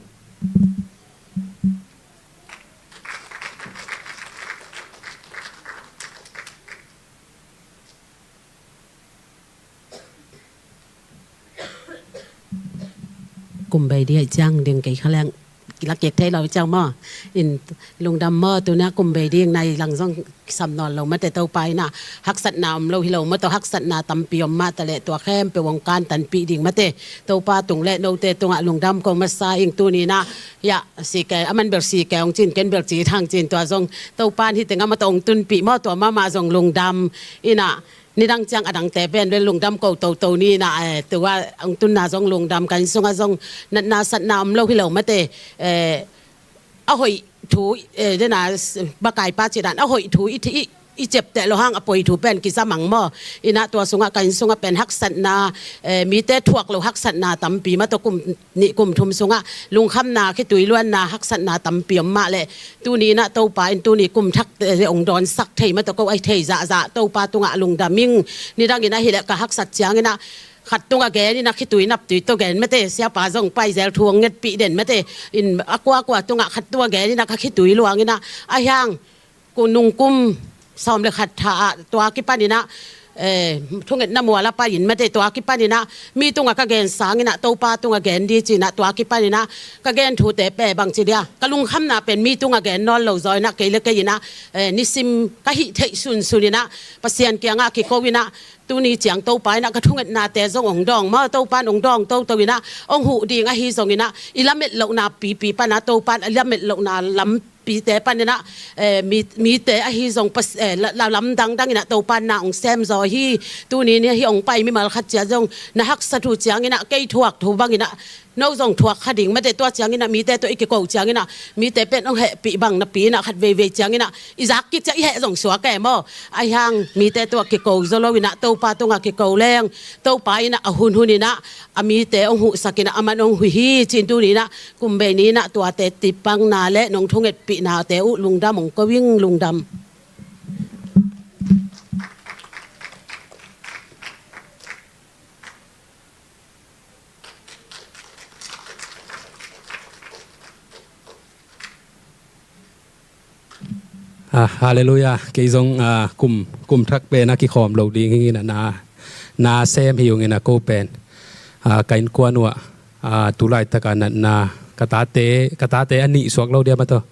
Kum bei ding ahih ciang ding kei kha leng kilak kik thei lo ciang maw. In lungdam maw, tuna kum bei ding nai lang zong kisam nawn lo mate, Topa ina haksatna om lo hi lo maw, tua haksatna tampi om mah ta leh tua khempeuh hong kan tanpih ding mate. Topa tung le note tungah lungdam ko masa ing. Tuni ina, ya, si ke, a man bel si ke hong cin, ken bel ci thang cin, tua zong Topa in hi teng a maw tua hong tunpih maw, tua mahmah zong lungdam ina, nidang ciang a dangte pen bel lungdam ko toto ni na, eh, tua hong tunna zong lungdam, ka inn sungah zong natna satna om lo hi lo mate, eh, a hoih thu, eh, dena, s-, bakaipa cidan a hoih thu i, i, i ciapteh lo hang a poi thu pen kiza mang maw. Ina tua sungah ka inn sungah pen haksatna, eh, mite thuak lo haksatna tampi maw, tua kum nih kum thum sungah lungkhamna, khitui luanna, haksatna tampi om mah leh tuni ina Topa in tuni kum thak, eh, hong dawnsak thei maw, tua ko a thei zahzah Topa tungah lungdam ing. Nidang ina hi leh ka haksat ciang ina khat tungah gen ina khitui naptui tawh gen mate, siapa zong paizel thu hong ngetpih den mate. In a kuakua tungah khat tungah gen ina ka khitui luang ina, a hiang ku nung kum sawm le khat tha ah tua kipan ina, eh, thungetna mual a pai in mate, tua kipan ina mi tungah ka gen sang ina Topa tungah gen di ci ina, tua kipan ina ka gen thute pen bangci dia, ka lungkhamna pen mi tungah gen nawn lo zaw ina, kei le kei ina, eh, nisim ka hih theih sunsun ina Pasian kiangah kiko ina, tuni ciang Topa ina ka thungetnate zong hong dawng maw, Topa in hong dawng toto ina hong huh ding ahi zong ina, i lamet lohna pipi pana Topa in a lamet lohna lam pite pan ina, eh, mi, mite ahi zong pas, eh, la, la lamdang dang ina Topa in na hong sem zaw hi. Tuni ni hi hong pai mimal khat cia zong na haksat uh ciang ina kei thuak thu bang ina no zong thuak kha ding mate, tua ciang ina mite tawh i kiko ciang ina mite pen hong hehpih bang napi ina khat veivei ciang ina i zak kik cia i heh zong suak e maw. A hiang mite tawh kiko zaw lo ina Topa tungah kiko leng Topa ina a hunhun ina a mite hong huhsak ina a man hong hui hi cin tuni ina kum bei ni ina tuate tipangna le nong thungetpihnate uh lungdam hong ko ing, lungdam. Ah, halleluiah. Kei zong, ah, kum, kum thak pen a kikhawm lo ding hi ina na, na sem hi ung ina ko pen, ah, ka innkuan uh ah, ah, tu laitak a natna ka tate, ka tate a nih suak lo dia maw, tua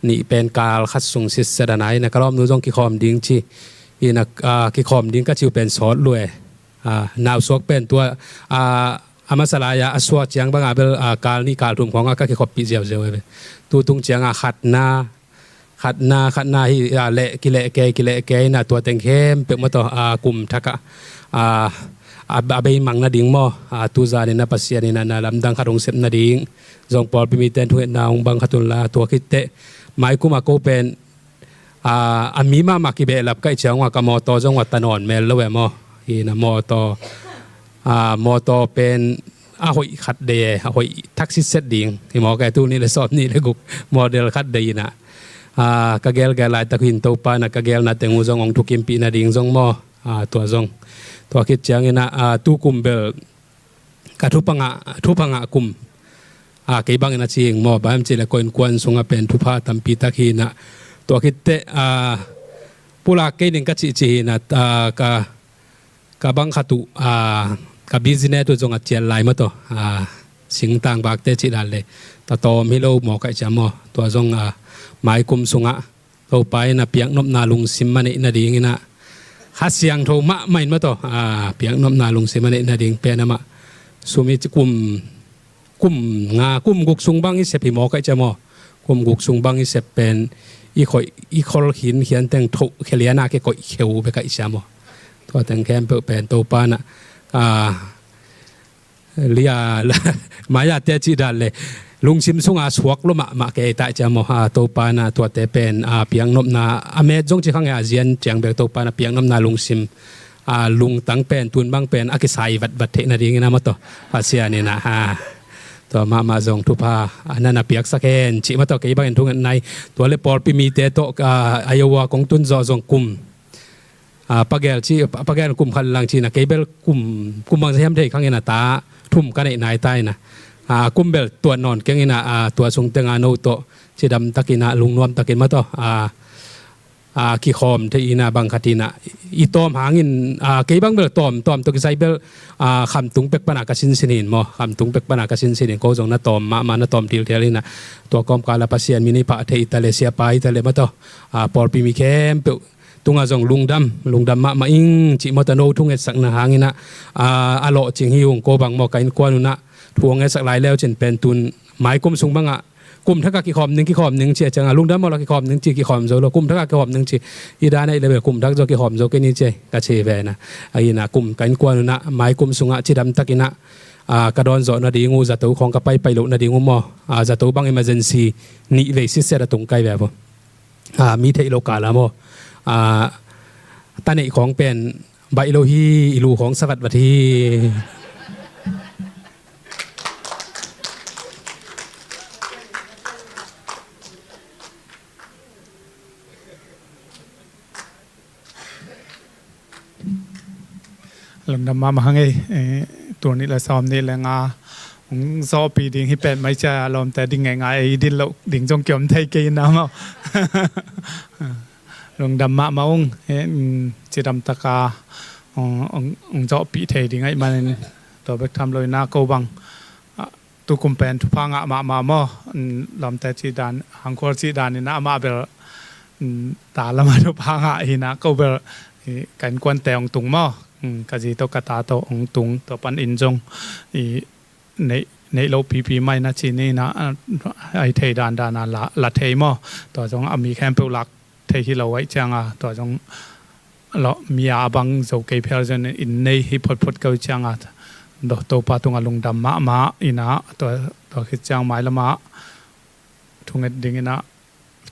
nih pen kal khat sung sitset a na ina ka lawmnu zong kikhawm ding ci ina, ah, kikhawm ding ka ci uh pen sawt lua e. Ah, nau suak pen tua, ah, a masa lai-a a suak ciang banga bel, ah, kal nih kal thum khawngah ka kikhoppih ziauziau e. Tu tung cianga khatna, khatna, khatna hi, ah, leh, kilehkei, kilehkei ina tua teng khempeuh maw, tua, ah, kum thak ah, ah, a, a beimang nading maw, ah, tu zan ina Pasian ina na lamdang khat hong sep nading zong pawlpi mite in thungetna hong bang khat unla, tua khit teh mai kum a ko pen, ah, a mi mahmah kibehlap ka hih ciang ua ka mawtaw zong ua ta nawn mel lo e maw. Hi na mawtaw, a, mawtaw pen a hoih khat dei e, a hoih thak sitset ding hi mawk e, tul nih le sawm nih le guk model khat dei hi na, a, ka gelgel laitak uh hin Topa na ka gelna teng uh zong hong thukimpih nading zong maw, a, tua zong tua khit ciangin ah, a, tu kum bel ka thupha ngah, thupha ngah kum, a, kei bangin a ci ing maw, bang hiam cih leh ko innkuan sungah pen thupha tampi tak hi na, tua khit teh, a, pulak kei ning ka cihcih hi na, a, ka ka bang khat uh, a, ka business uh zong a cial lai maw taw, a, singtang bakte cih dan le tatawm hi lo maw kaih ciam maw, tua zong, a, mai kum sungah Topa in a piaknopna lungsim a neih nadingin ah Kha Siangtho mahmah in maw taw, a, piaknopna lungsim a neih nading pen amah sum i ci kum kum nga, kum guk sung bang i sep hi maw kaih ciam maw. Kum guk sung bang i sep pen i khoih, i khol khinkhian teng thoh khia lian a kikoih khia uh bek kaih ciam maw. Tua teng khempeuh pen Topa na, a, lia, maya te cih dan le lungsim sunga suak lo mahmah kei tai ciam maw. A, Topa na tuate pen, a, piaknopna a met zong ci kha nge a zian ciang bek Topa na piaknopna lungsim a, lungtang pen tun bang pen a kisai vatvat theih nadingin a maw taw, Pasian in a, a, tua mahmah zong thupha a na na piaksak hen cih maw taw, kei bangin thunget nai. Tua le pawlpi mite tawh, a, Iowa kong tun zawh zong kum, a, pagel ci, pagel kum khat lang ci na, kei bel kum, kum bang za hiam thei khang in a ta thum ka neih nai ta in a, a, kum bel tua nawn keng in a, a, tua sung teng a no tawh cidam takin a lungnuam takin maw taw, a, a, kikhawm thei in a bang khat in a i tawm hangin, a, kei bang bel tawm, tawm tawh kisai bel, a, Khamtung pek pan a ka sinsin in maw, Khamtung pek pan a ka sinsin in, ko zong na tawm mahmah, na tawm thilthial in a, tua kawmkal a Pasian min i pah thei i ta le, siapa i ta le maw taw, a, pawlpi mi khempeuh tungah zong lungdam, lungdam mahmah ing cih maw taw, no thungetsakna hangin a, a, a lawhcing hi ung, ko bang maw ka innkuan un a thu hong ngetsak lai leu cin pen tun mai kum sung bangah kum thak a kikhawm ning, kikhawm ning ci a ciang a, lungdam maw la kikhawm ning ci, kikhawm zo lo, kum thak a kikhawm ning ci, i dan a i le bel kum thak zaw kikhawm zo kei ni ci ka ci ve na. A, hi na kum ka innkuan un a mai kum sungah cidam takin a, a, ka dawn zawh nading uh zato khawng ka paipai loh nading uh maw, a, zato bang emergency nih vei sitset a tung kai ve a maw. A, mi theih lo kal a maw, a, ta neih khawng pen baih lo hi, i lu khawng sa vatvat hi. Lungdam mahmah hang ei, eh, tul nih le sawm nih le nga hong zawhpih ding hi pet mai cia, lawmte ding ngeingai, ei din loh ding zong kiom thei kei in a maw. Lungdam mahmah ung, eh, mm, cidam taka hong, hong, hong zawhpih thei ding ahih manin tua bek tham lo in a ko bang, ah, tukum pen thupha ngah mahmah maw, mm, lawmte cih dan, Hangkhual cih dan in a amah bel, mm, ta lamah thupha ngah hi na, ko bel, i, ka innkuante hong tung maw, mm, ka zi tawh ka ta tawh hong tung, tua pan in zong, i, neih, neih lo pipi mai na ci ni na, a, ai thei dandan a la, la thei maw, tua zong a mi khempeuh lak thei hi lo ahih ciang a, tua zong lawh, mi a bang zo kei phial zong in nei hi photphot kei ciang a, Topa tungah lungdam mahmah in a, tua, tua khit ciang mailam ah thunget ding in a,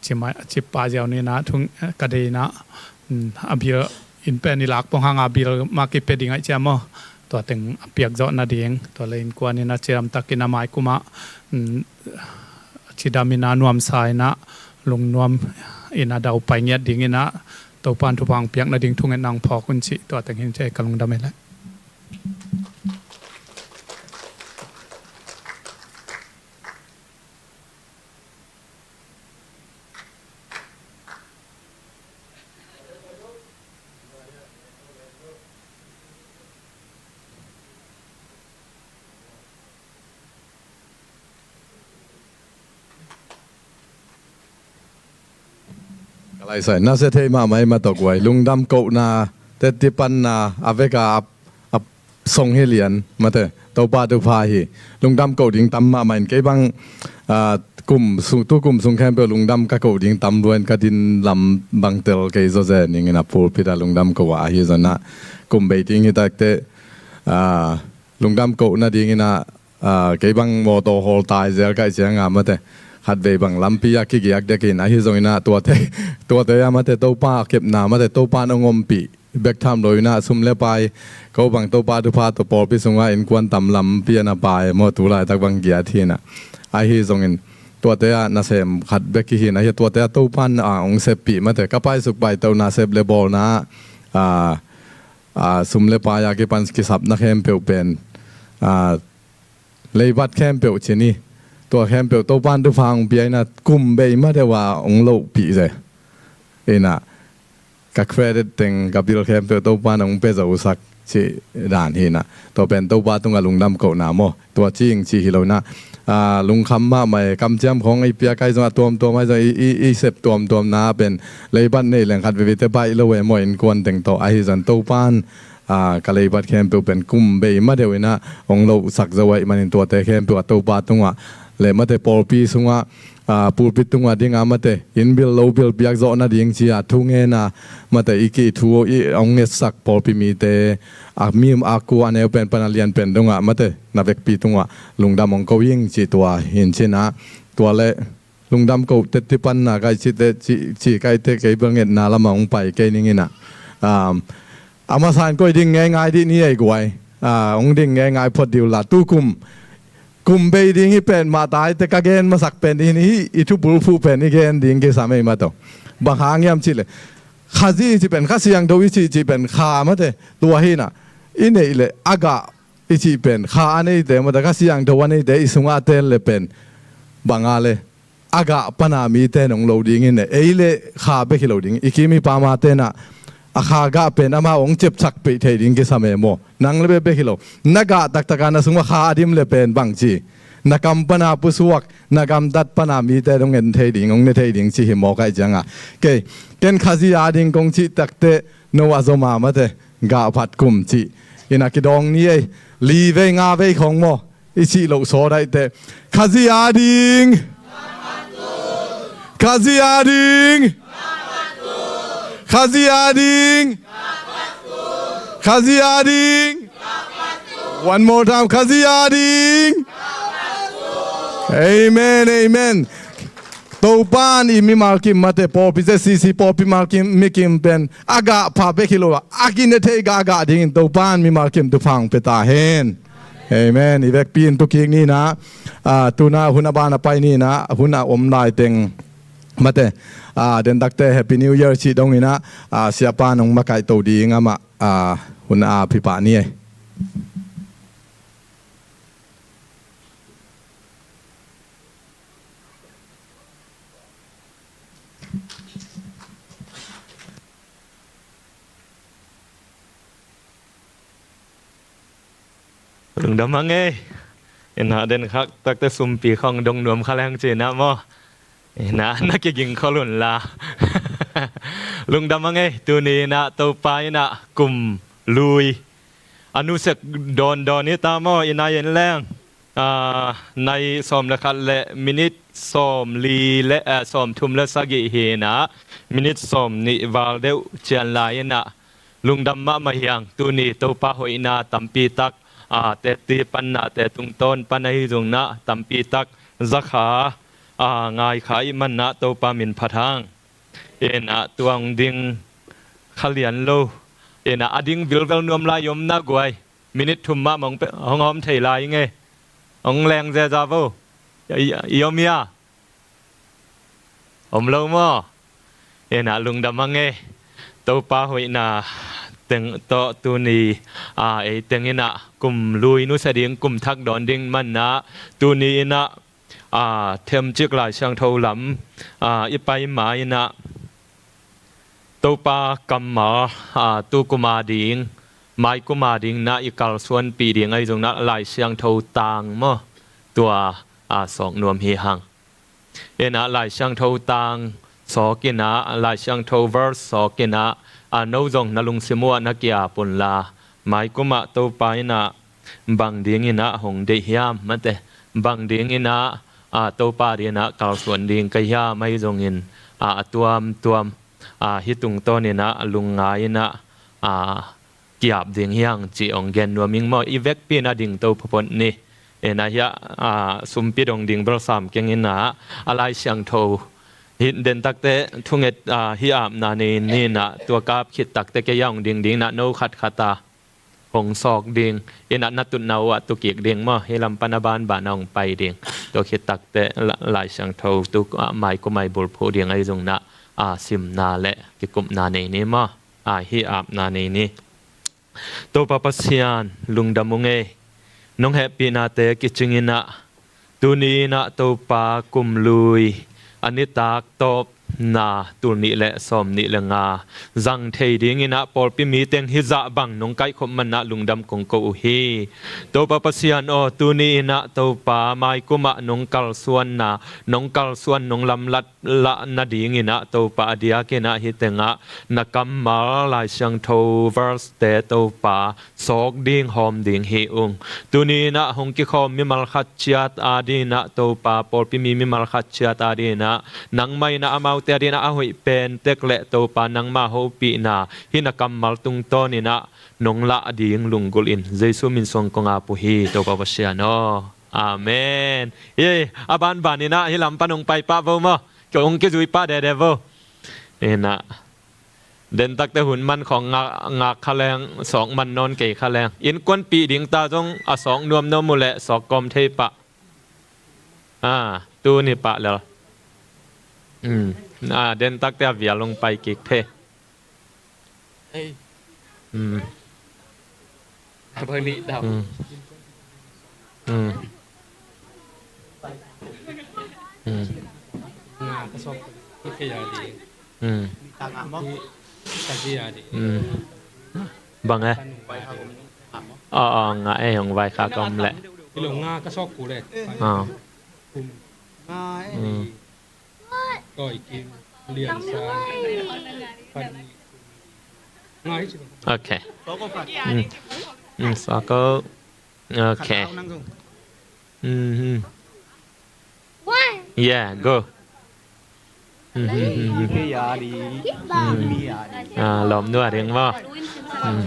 ci mai, a ci pah ziau ni in a, thung, ka dei in a, mm, a bil in pen i lak pong hang a bil mah kipia ding ahih ciang maw, tua teng a piak zawh nading, tua le innkuan in a cidam takin a mai kum ah, mm, cidam in a nuamsa in a lungnuam in a daupai ngiat ding in a Topa in thupha hong piak nading thungetna hong phawk un cih tua teng hi in ci ka lungdam hi leh. Ka laisai nasia thei mahmah i ma tawh guai lungdam kohna teti panna a veka a, a song hi lian mate Topa thupha hi. Lungdam koh ding tam mahmah in kei bang, ah, kum sung, tu kum sung khempeuh lungdam ka koh ding tam lua in ka din lam bang tel kei zaw zen ning in a pulpit a lungdam koh a ahi zong a kum bei ding hi takte, ah, lungdam koh nading in a, ah, kei bang mawtaw hawl tai zel kaih ciang a mate khatvei bang lampi a kigiak dek in ahi zong in a tuate, tuate a mate Topa kepna mate Topa in hong ompih bek tham lo inah, sum le pai, ko bang Topa thupha tawh pawlpi sungah innkuan tam lampi a na pai maw, tu laitak bang giat hinah. Ahi zongin tuate ah nasem khat bek hi hinah, hi tuate ah Topan a hong seppih mate, ka paisuk paito nasep le bawlna ah, ah, sum le pai a kipan kisapna khempeuh pen, ah, leibat khempeuh ci ni, tua khempeuh Topan thupha hong pia inah, kum bei ma deuh a hong lohpih ze. Inah ka credit teng, ka bill khempeuh Topan hong pia zosak cih dan hinah. Tua pen Topa tungah lungdam kohna maw. Tua cing cih hi lo inah, ah, lungkham mahmah e, kamciam khawng i piak ahi zongah, tuamtuam ahi zongah, i, i, i sep tuamtuamna pen leibat nei leng khat veivei te baih lo e maw, innkuan teng tawh. Ahi zongin Topan, ah, ka leibat khempeuh pen kum bei ma deuh inah hong lohsak zo ahih manin, tuate khempeuh ah Topa tungah le mate, pawlpi sungah, ah, pulpit tungah ding a mate, inn bil lo bil piak zawh nading ci a thu ngen a mate, i kih thu i hong ngetsak pawlpi mite, a mi a kua a neu pen pan a lian pen dongah mate, na vekpi tungah lungdam hong ko ing cih tua hin cinah, tua le lungdam ko teti panna kai cite, ci, ci kai te, kei bel ngetna lamah hong pai kei ning inah. Um, a masa in koi ding ngeingai dih ni ei guai. Ah, hong ding ngeingai phot dih uh la, tu kum, kum bei ding hi pen mah tai te, ka gen masak pen in hi, i thubul phuh pen i gen ding kisam ei mataw. Bang hang hiam cih leh, Khazih i cih pen, Kha Siangtho i cih, cih pen kha mate, tua hinah. I neih leh a gah i cih pen, kha a neite mate, Kha Siangtho a neite i sungah a tel le pen, bang a le, a gah pana mite in hong lo ding in e, ei le kha bek hi lo ding. I kim i pam a tenah a kha gah pen amau hong cepsak peih thei ding kisam e maw. Nang le bek bek hi lo, na gah taktak a na sungah kha a dim le pen bang ci, na kam pana pusuak, na gamtat pana mite in hong en thei ding, hong ne thei ding ci hi maw, kai ciangah. Kei, ken Khazih a ding kong cih takteh no a zom a mate, gah phat kum cih inah kidawng ni ei. Li vei nga vei khawng maw, i cih loh saw daih teh. Khazih a ding. Khazih a ding. Khazih a ding. Khazih a ding. One more time. Khazih a ding. Amen, amen. Topan i mimal kim mate, pawlpi Z C C pawlpi mal kim, mi kim pen a gah pha bek hi lo a, a kine thei gah gah dingin Topan mimal kim thupha hong pia ta hen. Amen. I vekpi in tu kik ni inah, ah, tuna hun a ban a pai ni inah, hun a om lai teng mate, ah, den takte Happy New Year cih dong inah, ah, siapa nong makaih to ding amah, ah, hun a phi pah ni ei. Lungdam hang ei. Inah den khak takte sumpi khawng dong nuam kha leng ci inah maw. Inah na kiging khol un la. Lungdam hang ei, tuni inah Topa inah kum lui a nusia dawndawn hi ta maw, inah en leng. Ah, nai sawm le khat le minit sawm li le, ah, sawm thum le sagih hi inah, minit sawm nih val deuh cian lai inah, lungdam mahmah hi hang. Tuni Topa hoihna tampi tak, ah, teti panna te tungtawn pan ahi zong inah tampi tak zakha, ah, ngaikha i hih man inah Topa min phat hang. Inah tua hong ding kha lian lo. Inah a ding vilvel nuam lai i om na guai. Minit thum mah hong pe, hong hawm thei lai ing ei. Hong leng zeza vo. I, i, i om hia? Om lo maw? Inah lungdam hang ei. Topa hoihna teng tawh tuni, ah, ei teng inah kum lui nusia ding, kum thak dawn ding man inah, tuni inah, ah, themcik Lai Siangtho lam, ah, i pai ma inah Topa kammal, ah, tu kum a ding, mai kum a ding inah i kalsuanpih ding ahi zong inah Lai Siangtho tang maw, tua, ah, sawk nuam hi hang. Inah Lai Siangtho tang sawk inah, Lai Siangtho verse sawk inah, ah, no zong na lungsim uh ah na ki-ap un la, mai kum ah Topa inah bang ding inah hong deih hiam mate, bang ding inah, ah, Topa ding inah kalsuan ding ka hiam ahi zongin, ah, a tuamtuam, ah, hih tungtawn inah lungngai inah, ah, ki-ap ding hi hang cih hong gen nuam ing maw. I vekpi in a dingto photphot ni. Inah hiah, ah, sumpi dong ding bel sam keng inah, a Lai Siangtho Hih den takte thunget, ah, hih apna nei ni inah, tua kap khit takte kei a hong ding ding inah, no khat khat a hong sawk ding inah, na tutna uh ah tu kik ding maw. Hih lam pan a banban a hong pai ding. Tua khit takte la-, Lai Siangtho tu, ah, maikum ah i bulphuh ding ahi zong inah, ah, simna le kikupna nei ni maw. Ah, hih apna nei ni. Topa Pasian, lungdam ung ei. Nong hehpihnate kicing inah, tuni inah Topa kum lui a nitak tawpna tul nih le sawm nih le nga zang thei ding inah pawlpi mi teng hih zah bang nong kaikhop man inah lungdam kong ko uh hi. Topa Pasian aw, tuni inah Topa maikum ah nong kalsuanna, nong kalsuan, nong lamlat lah nading inah Topa a diak inah hih tengah na kammal Lai Siangtho verse-te Topa sawk ding hawm ding hi ung. Tuni inah hong kikhawm mimal khat ciat a ding inah Topa, pawlpi mi mimal khat ciat a ding inah nangmah inah amaute a ding inah a hoih pen tek le Topa nangmah hopihna hih na kammal tungtawn inah nong lah ding lunggulh in Jesu min suang kong ap uh hi Topa Pasian aw. Amen. Ei, a banban inah hih lam pan hong pai pah vo maw. Kei hong kizui pah dede vo. Inah. Den takte hun man khawng ngak, ngak kha leng, sawk man nawn kei kha leng. Innkuanpih ding ta zong a sawk nuamnuam uh leh sawk kawm thei pah. Ah, tu ni pah lel. Mm. Ah, den takte a vial hong pai kik thei. Ei. Mm. Abang ni dau. Mm. Mm. Mm. Nga ka sawk. Kaya di. Mm. Kaya di. Mm. Bang eh? Aw, aw, nga eh, hong vaikhak om leh. Ilo nga ka sawk ku leh. Aw. Nga eh. Mm. Koi Kim, Lian San, Pan Ni. Nga hi ci bang. Okay. Mm. Mm, sawk ko. Okay. Mm-hmm. Yeah, go. Mm-hmm. Ah, lawm nuam ding maw. Mm.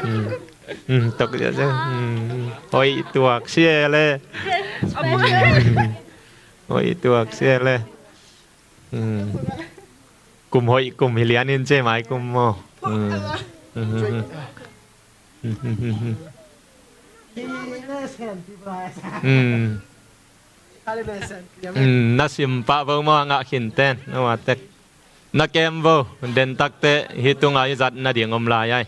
Mm. Mm, tok ya, ya. Mm. Hoih tuak sia le. Mm. Hoih tuak sia le. Mm. Kum hoih kum hi lian in ci mai kum maw. Mm. Mm. Mm. Mm, na sim pah vo maw, a ngah khin ten, na wa tek. Na kem vo, den takte hih tungah i zat nading om lai ai.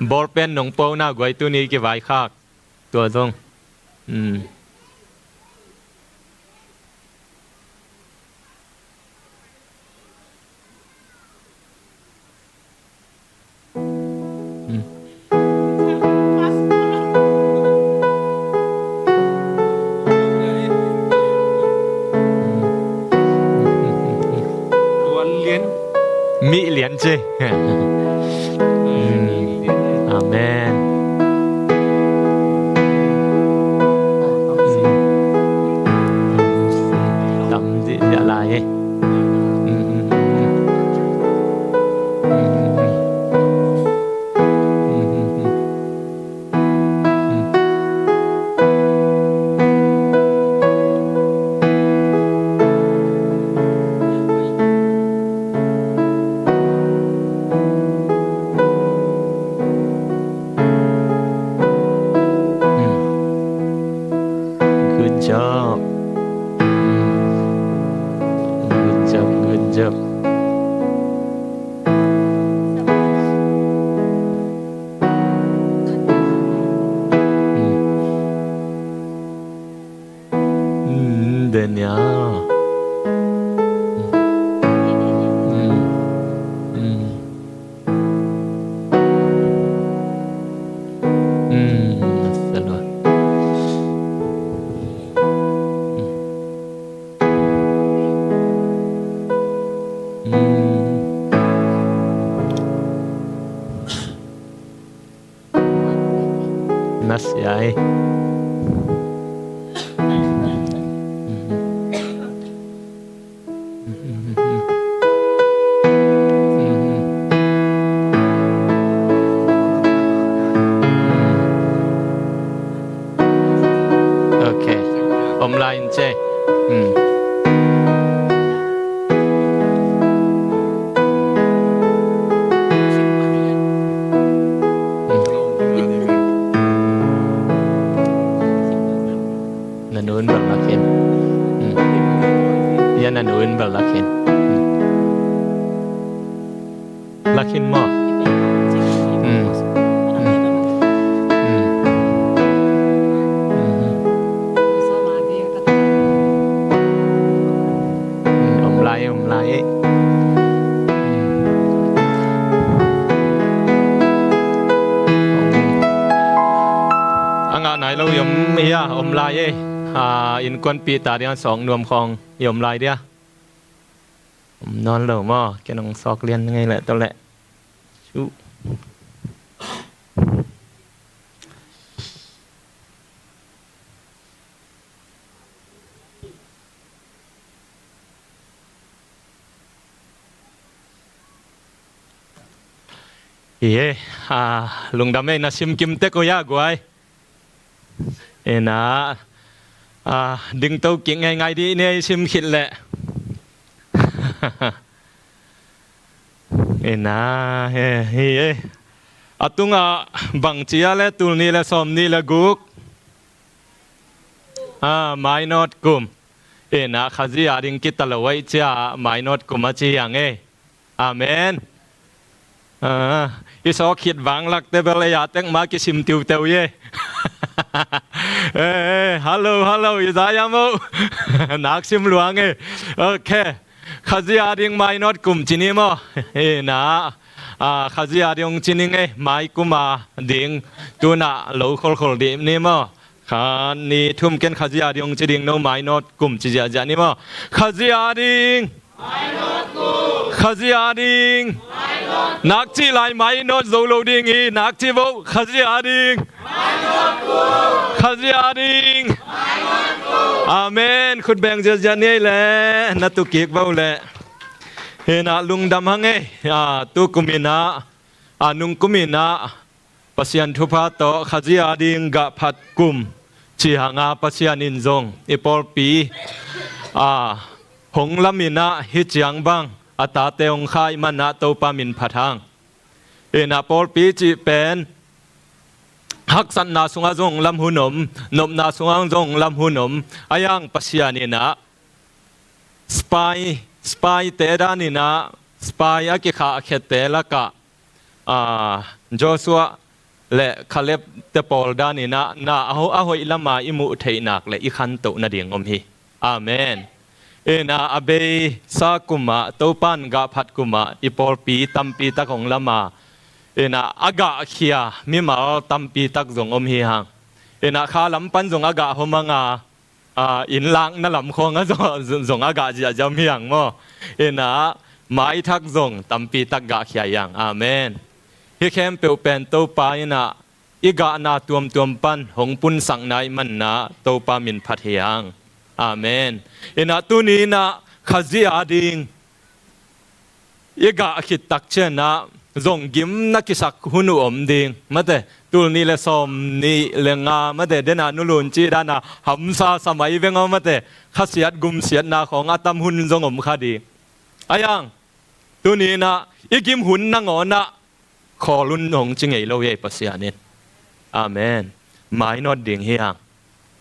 Bawlpen nong po na guai tuni kivaikhak. Tua zong. Mm. Mm. Tuan lian. Mih lian ci. Mm. Amen. Tam ci ya lai. Good job. Good job, good job. Mm, Daniel. Mm, mm. Mm, salua. Mm. Nasiai. Okay. Om Lai in ce. Hmm. Na nu in bel lak hin. Hmm. Ya na nu in bel lak hin. Hmm. Lak hin maw? Hmm. Hmm. Hmm. Hmm. Om lai, om lai. Hmm. A ngah nai lo i om hi a, om lai e. A, innkuanpih ta ding a sawk nuam khawng i om lai dia. Om nawn lo maw, ken hong sawk lian ngei leh tawh leh. Shu. Hi e, a, lungdam ei, na sim kim tek uh hia guai. Ina, a, dingto kik ngeingai dih ni ei sim khit leh. Ina, he, hi e. A tungah bang ci a le tul nih le sawm nih le guk. A, mainawt kum. Ina, Khazih a ding kita lo aih cia mainawt kum a ci hiang ei. Amen. A, i sawk khit vanglakte bel ei a tek ma kisim tiuteu ye. Eh, eh, hallo, hallo, i za ia maw? Nak sim luang e. Ok. Khazih a ding mainawt kum ci ni maw? Ina, a, Khazih a ding hong ci ning e, mai kum a ding tuna lo kholkhol dih ni maw? Khat, nih, thum, ken Khazih a ding hong ci ding, no mainawt kum ci ziahziah ni maw? Khazih a ding. Khazih a ding. Nak cih lai mainawt zo lo ding hi, nak cih vo, Khazih a ding. Khazih a ding. Amen. Khut beng ziahziah ni ei le, na tu kik vo le. Hina lungdam hang ei, a, tu kum ina, a, nung kum ina, Pasian thupha tawh Khazih a ding gah phat kum ci hanga Pasian in zong i pawlpi, a, hong lamin ah hih ciang bang a tate hong kha ahih man ah Topa min phat hang. Ina pawlpi cih pen haksatna sungah zong lam hun om, nopna sungah zong lam hun om. A iang Pasian in ah spy, spy te dan in ah, spy a kikhahkhiate lakah, a, Joshua le Caleb te pawl dan in ah na a ho-, a hoih lama i muh theih nak le i khantoh nading om hi. Amen. Ina a beisa kumah, Topan gah phat kumah i pawlpi tampi tak hong lama, ina a gahkhia mimal tampi tak zong om hi hang. Ina kha lam pan zong a gah hom hanga, a, inn lakna lam khawng a zong, zong a gah ziahziah om hi hang maw? Ina maithak zong tampi tak gahkhia hi hang. Amen. Hih khempeuh pen Topa ina i gahna tuamtuam pan hong punsakna ahih man ah Topa min phat hi hang. Amen. Ina tuni ina Khazih a ding i gah khit tak ciang ah zong gim na kisak hun uh om ding. Mate, tul nih le sawm nih le nga, mate, dena nulun cih dana hamsa sa mai veng aw, mate, khasiat gumsiatna khawng a tam hun zong om kha ding. A iang tuni ina i gim hun nangawn ah khawl hun hong ci ngei lo hi ei Pasian in. Amen. Mainawt ding hi hang.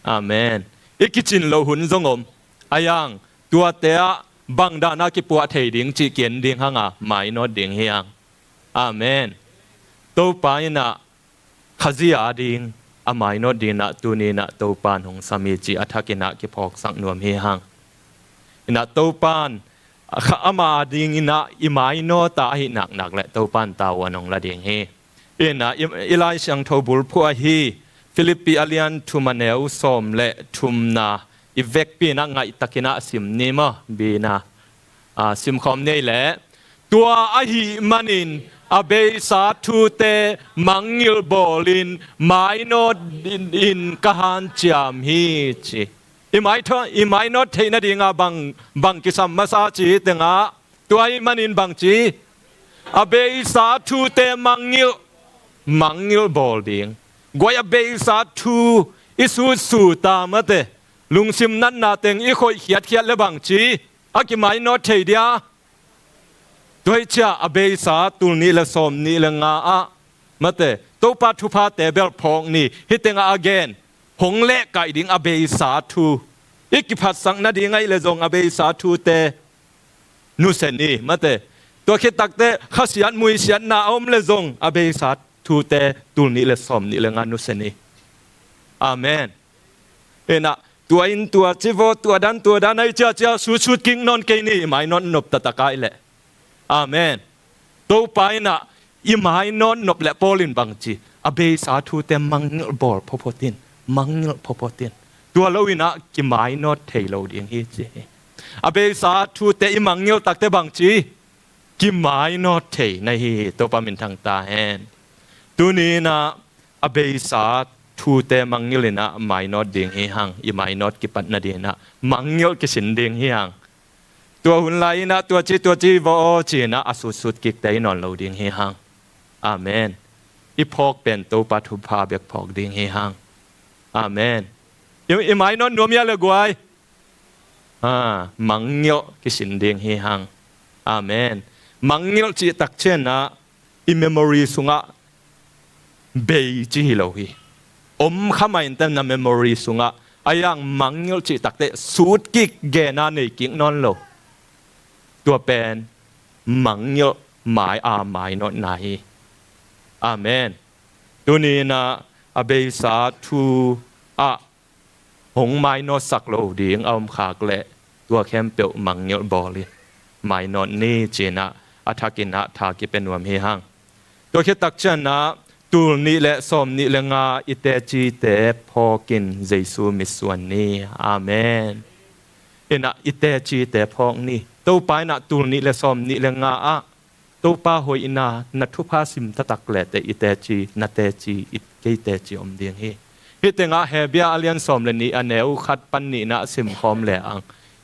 Amen. I kicin loh hun zong om. A iang tuate ah bang dan ah kipuah thei ding cih ki-en ding hanga mainawt ding hi hang. Amen. Topa ina Khazih a ding a mainawt ding ina tuni ina Topan hong sam hi cih a thak ina kiphawksak nuam hi hang. Ina Topan, a kha, ama a ding ina i mainawt a ahih naknak le Topan tavuan hong la ding hi. Ina i, i Lai Siangtho bulphuh ahi Philippi a lian thum a neu sawm le thumna i vekpi ina ngaihtak ina sim ni maw? Bina, a, simkhawm ni ei le. Tua ahih manin a beisa thute mangngilh bawlin mainawt in, in ka hanciam hi ci. I maitho-, i mainawt theih nadinga bang, bang kisam masa ci tengah, tua ahih manin bang ci? A beisa thute mangngilh, mangngilh bawl ding. Guai a beisa thu i sutsuta mate. Lungsim natna teng i khoih khiatkhiat le bangci a kimainawt thei dia? Tua hi ciah a beisa tul nih le sawm nih le nga ah, mate, Topa thuphate bel phawk ni. Hih tengah a gen, hong lehkaih ding a beisa thu, i kiphatsak nading ahih le zong a beisa thute nusia ni, mate. Tua khit takteh khasiat muisiatna a om le zong a beisa thute tul nih le sawm nih le nga nusia ni. Amen. Inah tua in tua ci vaw, tua dan tua dan ahi ciacia sutsut kik nawn kei ni, i mainawt nop taktak ahih leh. Amen. Topa inah i mainawt nop leh Paul in bangci, a beisa thute mangngilh bawl phawphaw tin, mangngilh phawphaw tin. Tua lo inah kimainawt thei lo ding hi ci hi. A beisa thute i mangngilh takteh bangci, kimainawt thei na hi hi. Topa minthang ta hen. Tuni inah a beisa thute mangngilh inah mainawt ding hi hang, i mainawt kipat nading inah mangngilh kisin ding hi hang. Tua hun lai inah tua ci tua ci vaw ci inah a sutsut kik tei nawn lo ding hi hang. Amen. I phawk pen Topa thupha bek phawk ding hi hang. Amen. I, i mainawt nuam hia le guai? Ah, mangngilh kisin ding hi hang. Amen. Mangngilh cih takcianah i memory sungah bei ci hi lo hi. Om kha mah inteh na memory sungah, a yang mangngilh cih takteh sut kik, gena nei kik nawn lo. Tua pen mangngilh mai a mainawtna hi. Amen. Tuni inah a beisa thu ah hong mainawtsak lo ding a om khak leh tua khempeuh mangngilh bawl in mainawt ni ci inah a thak inah tha kipia nuam hi hang. Tua khit takcianah tul nih le sawm nih le nga i tecite phawk in Jesu mitsuan ni. Amen. Inah i tecite phawk ni. Topa inah tul nih le sawm nih le nga ah Topa hoihna na thupha sim taktak lehteh i teci, na teci, i, kei teci om ding hi. Hih tengah Hebru a lian sawm le nih a neu khat pan nihna a simkhawm le ang,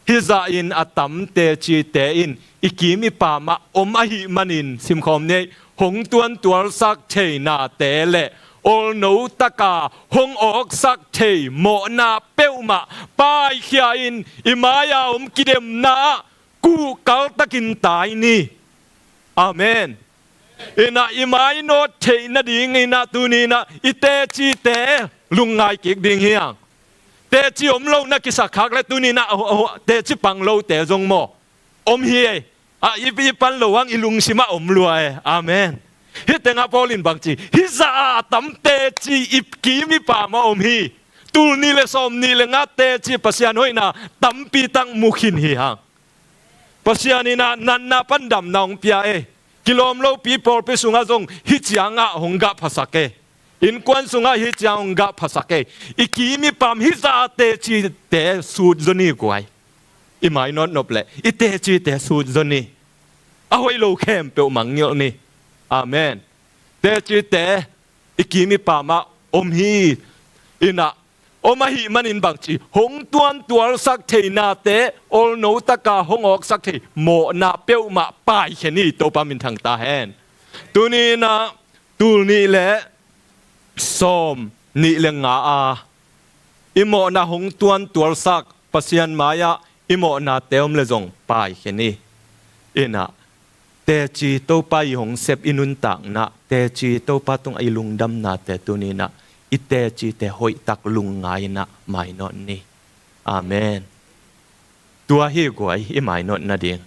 hih zahin a tam tecite in i kim i pamah om ahih manin, simkhawm ni ei, hong tuantualsak thei nate le olno taka hong awksak thei mawhna peuhmah paikhia in i mai-a om kidemna ah kuhkal takin tai ni. Amen. Inah i mainawt theih nading inah tuni inah i tecite lungngai kik ding hi hang. Teci om lo na kisak khak le tuni inah, oh, oh, teci pang lote zong maw om hi ei. Ah, i, i pan lo hang i lungsimah om lua e. Amen. Hih tengah Paul in bangci, hih zah a tam teci i kim i pamah om hi. Tul nih le sawm nih le nga teci Pasian hoihna tampi tak mu khin hi hang. Pasian inah natna pan damna hong pia e. Kilawm lopi pawlpi sungah zong hih ciangah hong gah phasak e. Innkuan sungah hih ciang hong gah phasak e. I kim i pam hih zah a tecite sut zaw ni guai. I mainawt nop leh i tecite sut zaw ni. A hoih lo khempeuh mangngilh ni. Amen. Tecite i kim i pamah om hi. Inah om ahih manin bangci, hong tuantualsak thei nate, olno taka hong awksak thei mawhna peuhmah paikhia ni. Topa minthang ta hen. Tuni inah tul nih le sawm nih le nga a i mawhna hong tuantualsak, Pasian mai-ah i mawhnate om le zong paikhia ni. Inah teci Topa i hong sep i nuntakna, teci Topa tungah i lungdamnate tuni inah i tecite hoihtak lungngai inah mainawt ni. Amen. Tua hi guai i mainawt nading.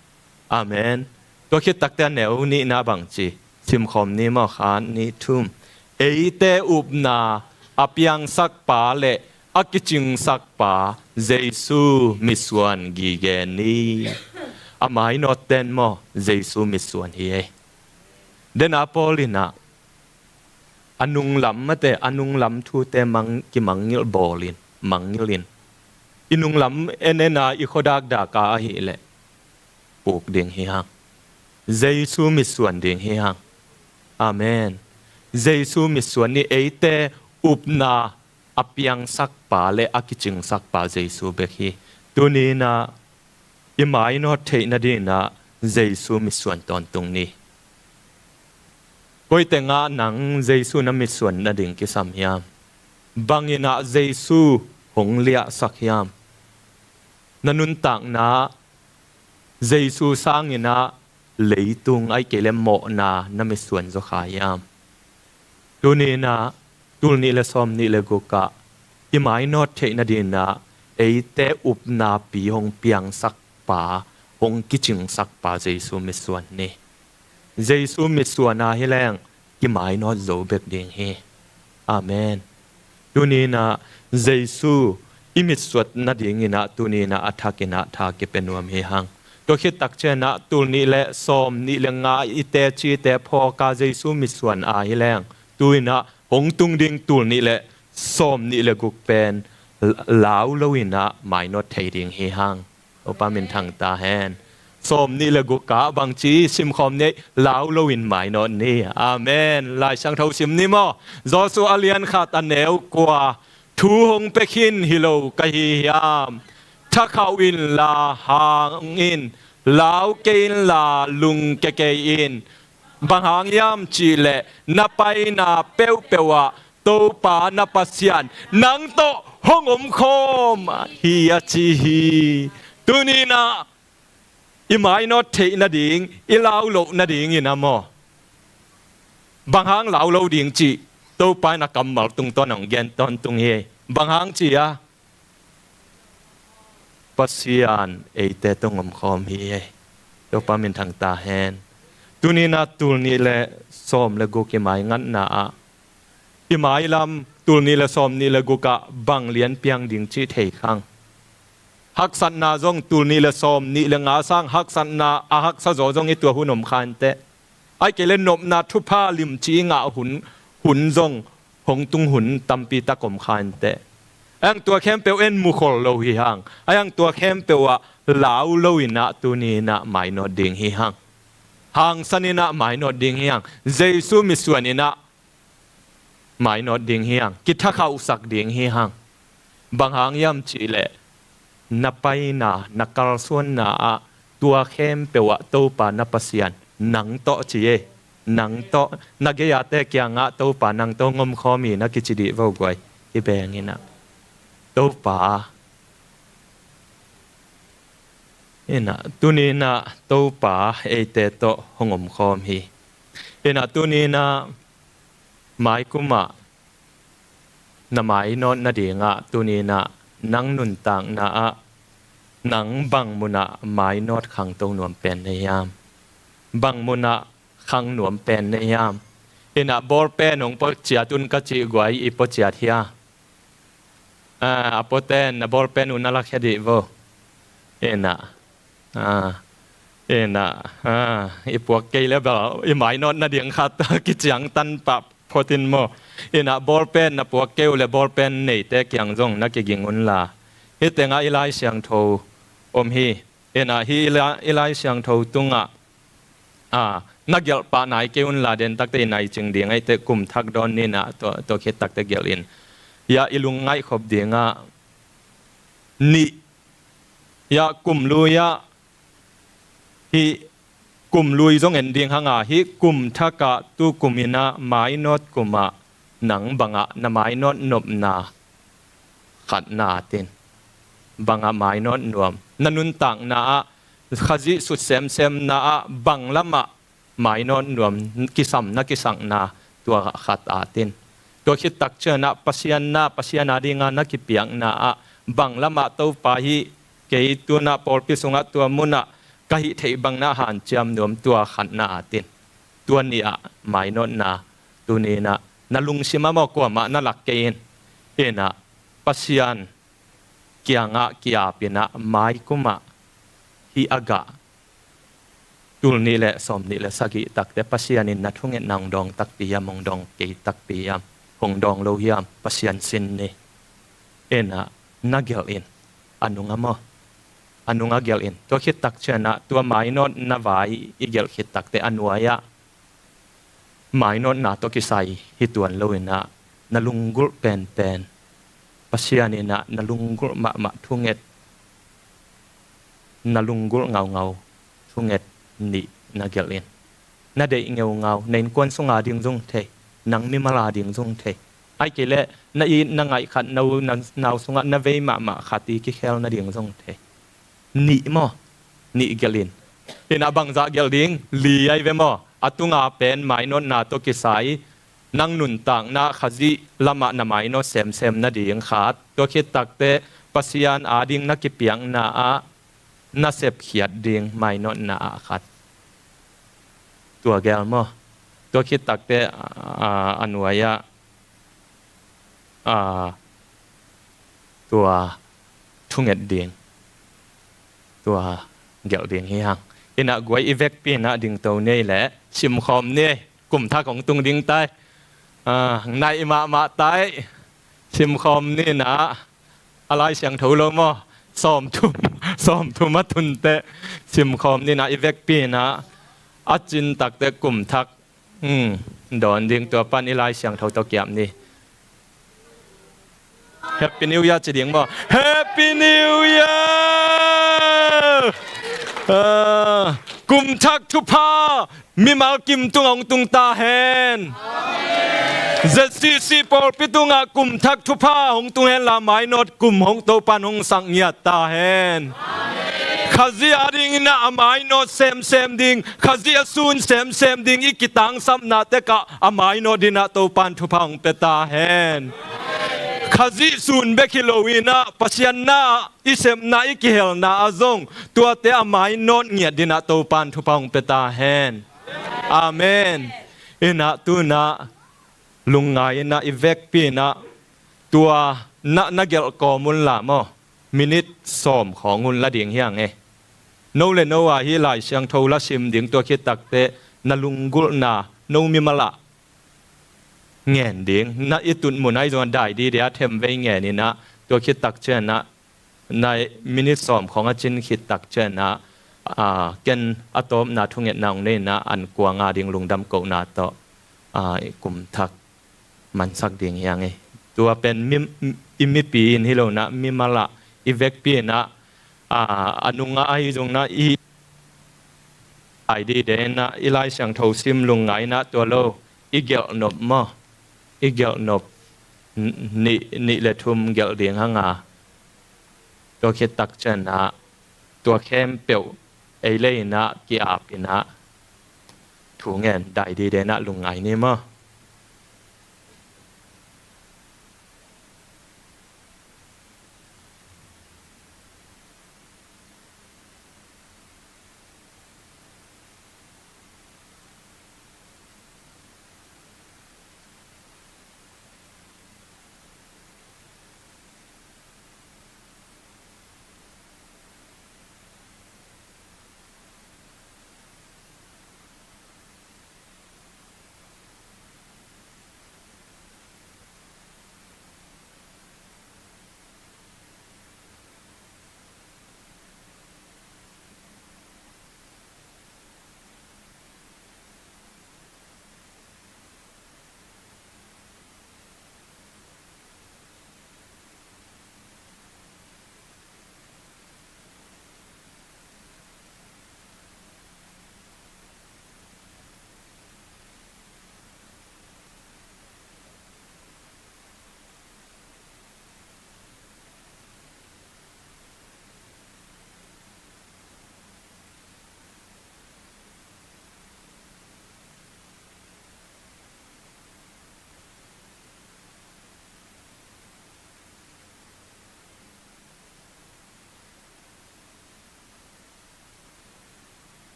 Amen. Tua khit takteh a neu nihna bangci simkhawm ni maw, khat nih thum. Eite upna a piangsak pa le a kicingsak pa Jesu mitsuan gige ni. A mainawt ten maw Jesu mitsuan hi ei. Dena Paul inah a nunglam mate, a nunglam thute mang, kimangngilh bawlin, mangngilhin. I nunglam en en a i khuadakdak a ahih leh puk ding hi hang. Jesu mitsuan ding hi hang. Amen. Jesu mitsuan ni. Eite upna a piangsak pa le a kicingsak pa Jesu bek hi. Tuni inah i mainawt theih nading inah Jesu mitsuan tawntung ni. Koi tengah nang Jesu na mitsuan nading kisam hiam? Bang inah Jesu hong liahsak hiam? Na nuntakna Jesu sangin ah leitung ahih kei leh mawhna na mitsuan zaw kha hiam? Tuni-in ah tul nih le sawm nih le guk ah i mainawt theih nadingin ah eite upnapi hong piangsak pa, hong kicingsak pa Jesu mitsuan ni. Jesu mitsuan ahi leng kimainawt zo bek ding hi. Amen. Tuni-in ah Jesu i mitsuat nadingin ah tuni-in ah a thakin ah tha kipia nuam hi hang. Tua khit tak ciangin ah tul nih le sawm nih le nga i teci te phawk a Jesu mitsuan ahi leng, tu-in ah hong tung ding tul nih le sawm nih le guk pen lau loin ah mainawt thei ding hi hang. Topa minthang ta hen. Sawm nih le guk ah bangci simkhawm ni, lau loin mainawt ni. Amen. Lai Siangtho sim ni maw? Joshua a lian khat a neu kua. Thu hong pia khin hi lo ka hi hiam? Thakhauh inla hang in, lau kei inla lungkia kei in. Bang hang hiam cih leh na paina peuhpeuh ah Topa na Pasian nang tawh hong omkhawm hi a ci hi. Tuni-in ah i mainawt theih nading, i lau loh nadingin ah maw, bang hang lau lo ding cih Topa in a kammal tungtawn hong gen tawntung hi. Bang hang cih a, Pasian eite tawh hong omkhawm hi. Topa minthang ta hen. Tuni-in ah tul nih le sawm le guk i maingatna ah, i mailam tul nih le sawm nih le guk ah bang lian piang ding cih thei khang. Haksatna zong tul nih le sawm nih le nga sang haksatna a haksa zaw zong i tuah hun om kha inteh. Ahih kei leh nopna thupha limci i ngah hun, hun zong hong tung hun tampi tak om kha inteh. Ahi hang tua khempeuh en mukhol lo hi hang. Ahi hang tua khempeuh ah lau loin ah tuni-in ah mainawt ding hi hang. Hangsan in ah mainawt ding hi hang. Jesu mitsuan in ah mainawt ding hi hang, kithakhauhsak ding hi hang. Bang hang hiam cih leh na paina, na kalsuanna ah tua khempeuh ah Topa na Pasian nang tawh ci e. Nang tawh, na gei-a te kiangah Topa nang tawh hong omkhawm hi na kici dih vo guai. Kibeng in ah Topa in ah tuni-in ah Topa eite tawh hong omkhawm hi. In ah tuni-in ah maikum ah na mainawt nading ah tuni-in ah nang nuntakna ah nang bang mun ah mainawt khangto nuam pen na hiam? Bang mun ah khang nuam pen na hiam? In ah bawlpen hong pua ciat un ka cih guai, i pua ciat hia? Ah, a puaten na bawlpen uh na lakhia dih vo. In ah, ah, in ah, ah, i puak kei leh bel i mainawt nading khat kiciangtan pah phot in maw. In ah bawlpen na puak kei uh leh bawlpen neite kiang zong na kiging unla. Hih tengah i Lai Siangtho om hi. In ah hih i Lai, i Lai Siangtho tungah, ah, na gelh pah nai kei unla, den takte i nai cing ding ahih teh kum thak dawn ni in ah tua, tua khit takte gelh in. Hiah i lungngaih khop dingah nih, hiah kum lui ah, hih kum lui zong en ding hang a, hih kum thak ah tu kum in ah mainawt kum ah nang bang ah na mainawt nopna khat na at in. Bang ah mainawt nuam? Na nuntakna ah, Khazih sut semsemna ah bang lamah mainawt nuam, kisam na kisakna tua khat at in. Tua khit tak ciangin ah Pasian na, Pasian adingin na kipiakna ah bang lamah Topa hih kei tu-in ah pawlpi sungah tua mun ah ka hih theih bang na hanciam nuam, tua khat na at in. Tua nih ah mainawtna tuni-in ah na lungsim ah maw, kuamah na lak kei in. In ah Pasian kiangah ki-ap in ah maikum ah hih a gah tul nih le sawm nih le sagih takte Pasian in na thungetna hong dawng takpi hiam, hong dawng kei takpi hiam, hong dawng lo hiam, Pasian sin ni. In ah na gelh in, a nung ah maw, a nung ah gelh in. Tua khit tak ciangin ah tua mainawtna vai i gelh khit takte a nuai ah mainawtna tawh kisai hi tuan lo in ah na lunggulh penpen, Pasian in ah na lunggulh mahmah thunget, na lunggulh ngaungau thunget nih na gelh in. Na deih ngeungau, na innkuan sung ading zong thei, nang mimal ading zong thei, ahih kei leh na it na ngaih khat, na u na nau sungah na vei mahmah khat i kikhel nading zong thei. Nih maw? Nih gelh in. Ina bangzah gelh ding? Li ahi ve maw? A tunga pen mainawtna tawh kisai nang nuntakna Khazih lamah na mainawt semsem nading khat. Tua khit takteh Pasian ading na kipiakna ah na sepkhiat ding mainawtna ah khat. Tua gelh maw? Tua khit takteh, a, a nuai-ah, a, tua thunget ding, tua gelh ding hi hang. Ina guai i vekpi-in ah dingto ni leh simkhawm ni. Kumthak hong tung ding tai. A, nai mahmah tai. Simkhawm ni ina, a Lai Siangtho lo maw? Sawmthum, sawmthum a tunteh simkhawm ni ina i vekpi-in ah a cin takteh kumthak, hmm, dawn ding, tua pan i Lai Siangtho tawh kiap ni. Happy New Year ci ding maw? Happy New Year! A, kumthak thupha mimal kim tungah hong tung ta hen. Z C C pawlpi tungah kumthak thupha hong tung hen la, mainawt kum hong Topan hong sak ngiat ta hen. Khazih adingin ah a mainawt semsem ding, Khazih a sun semsem ding i kitangsapna tekah a mainawt dingin ah Topan thupha hong pia ta hen. Khazih sun bek hi lo-in ah Pasian na i sepna, i kihelna ah zong tuate a mainawt ngiat dingin ah Topan thupha hong pia ta hen. Amen. Ina tu-in ah lungngai ina i vekpi-in ah tua na, na gelh kawm un la maw? Minit sawm khawng un la ding hi hang e. No le no a hih Lai Siangtho la sim ding, tua khit takteh na lunggulhna no mimal ah ngen ding. Na i tutmun ahi zongin dai dide a themvei ngen ina, tua khit tak ciangin ah na minit sawm khawng a cin khit tak ciangin ah, a, ken a tawpna thungetna hong nei ina, an kuang ading lungdam kohna tawh, a, i kumthak mansak ding hi hang e. Tua pen mi, i mipi in hi lo-in ah mimal ah i vekpi-in ah, a, a nungah ahi zongin ah i ai dide ina, i Lai Siangtho sim lungngai ina, tua lo i gelh nop maw? I gelh nop n-, nih, nih le thum gelh ding hang a, tua khit tak ciangin ah tua khempeuh ei le ina ki-ap ina thu ngen dai dide ina lungngai ni maw?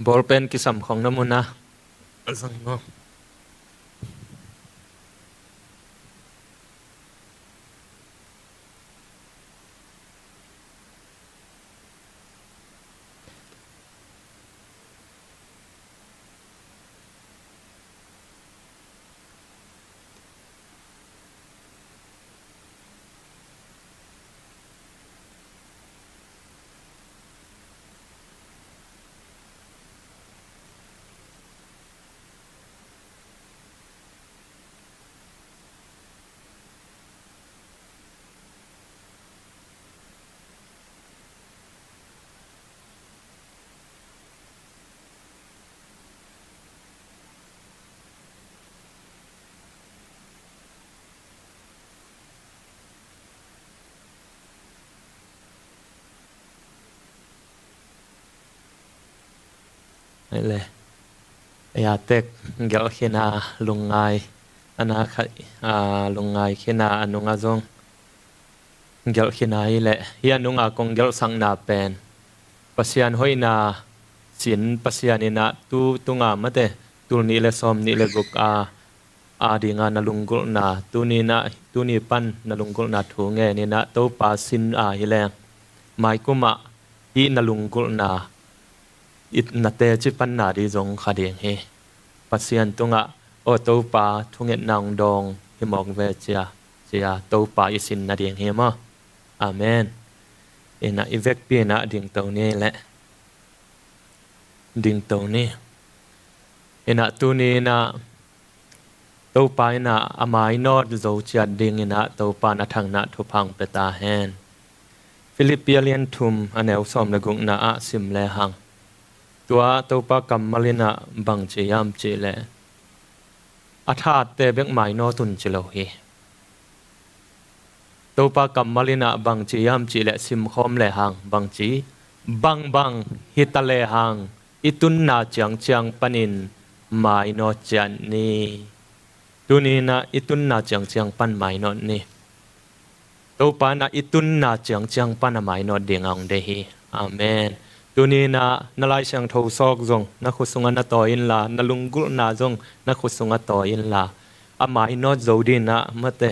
Bawlpen kisam khong na mun ah a zang maw? Hei le, ei a tek gelh khin a lungngai, a na khat a lungngai khin a, a nung a zong gelh khin a hi leh, hih a nung a kong gelhsakna pen Pasian hoihna sin, Pasian in ah tu tung a mate, tul nih le sawm nih le guk a, a ding a na lunggulhna, tuni in ah, tuni pan na lunggulhna thu ngen in ah, Topa sin a hi leng, mai kum ah hih na lunggulhna, i na teci panna ding zong kha ding hi. Pasian tung ah, aw Topa, thungetna hong dawng hi mawk ve cia, cia Topa i sin nading hi maw? Amen. In ah i vekpi in ah dingto ni leh, dingto ni. In ah tuni in ah Topa in ah a mainawt zo ciat ding in ah Topa in a thangna thupha hong pia ta hen. Filippi a lian thum, a neu sawm le gukna ah sim le hang, tua Topa kammal in ah bang ci hiam cih leh, a thate bek mainawt un ci lo hi. Topa kammal in ah bang ci hiam cih leh, simkhawm le hang bang ci, bangbang hi ta le hang i tunna ciangciang panin mainawt ciat ni. Tuni in ah i tunna ciangciang pan mainawt ni. Topa in ah i tunna ciangciang pan a mainawt ding a hong deih hi. Amen. Tuni in ah na Lai Siangtho sawk zong na khut sungah na tawi inla, na lunggulhna zong na khut sungah tawi inla, a mainawt zo ding in ah mate,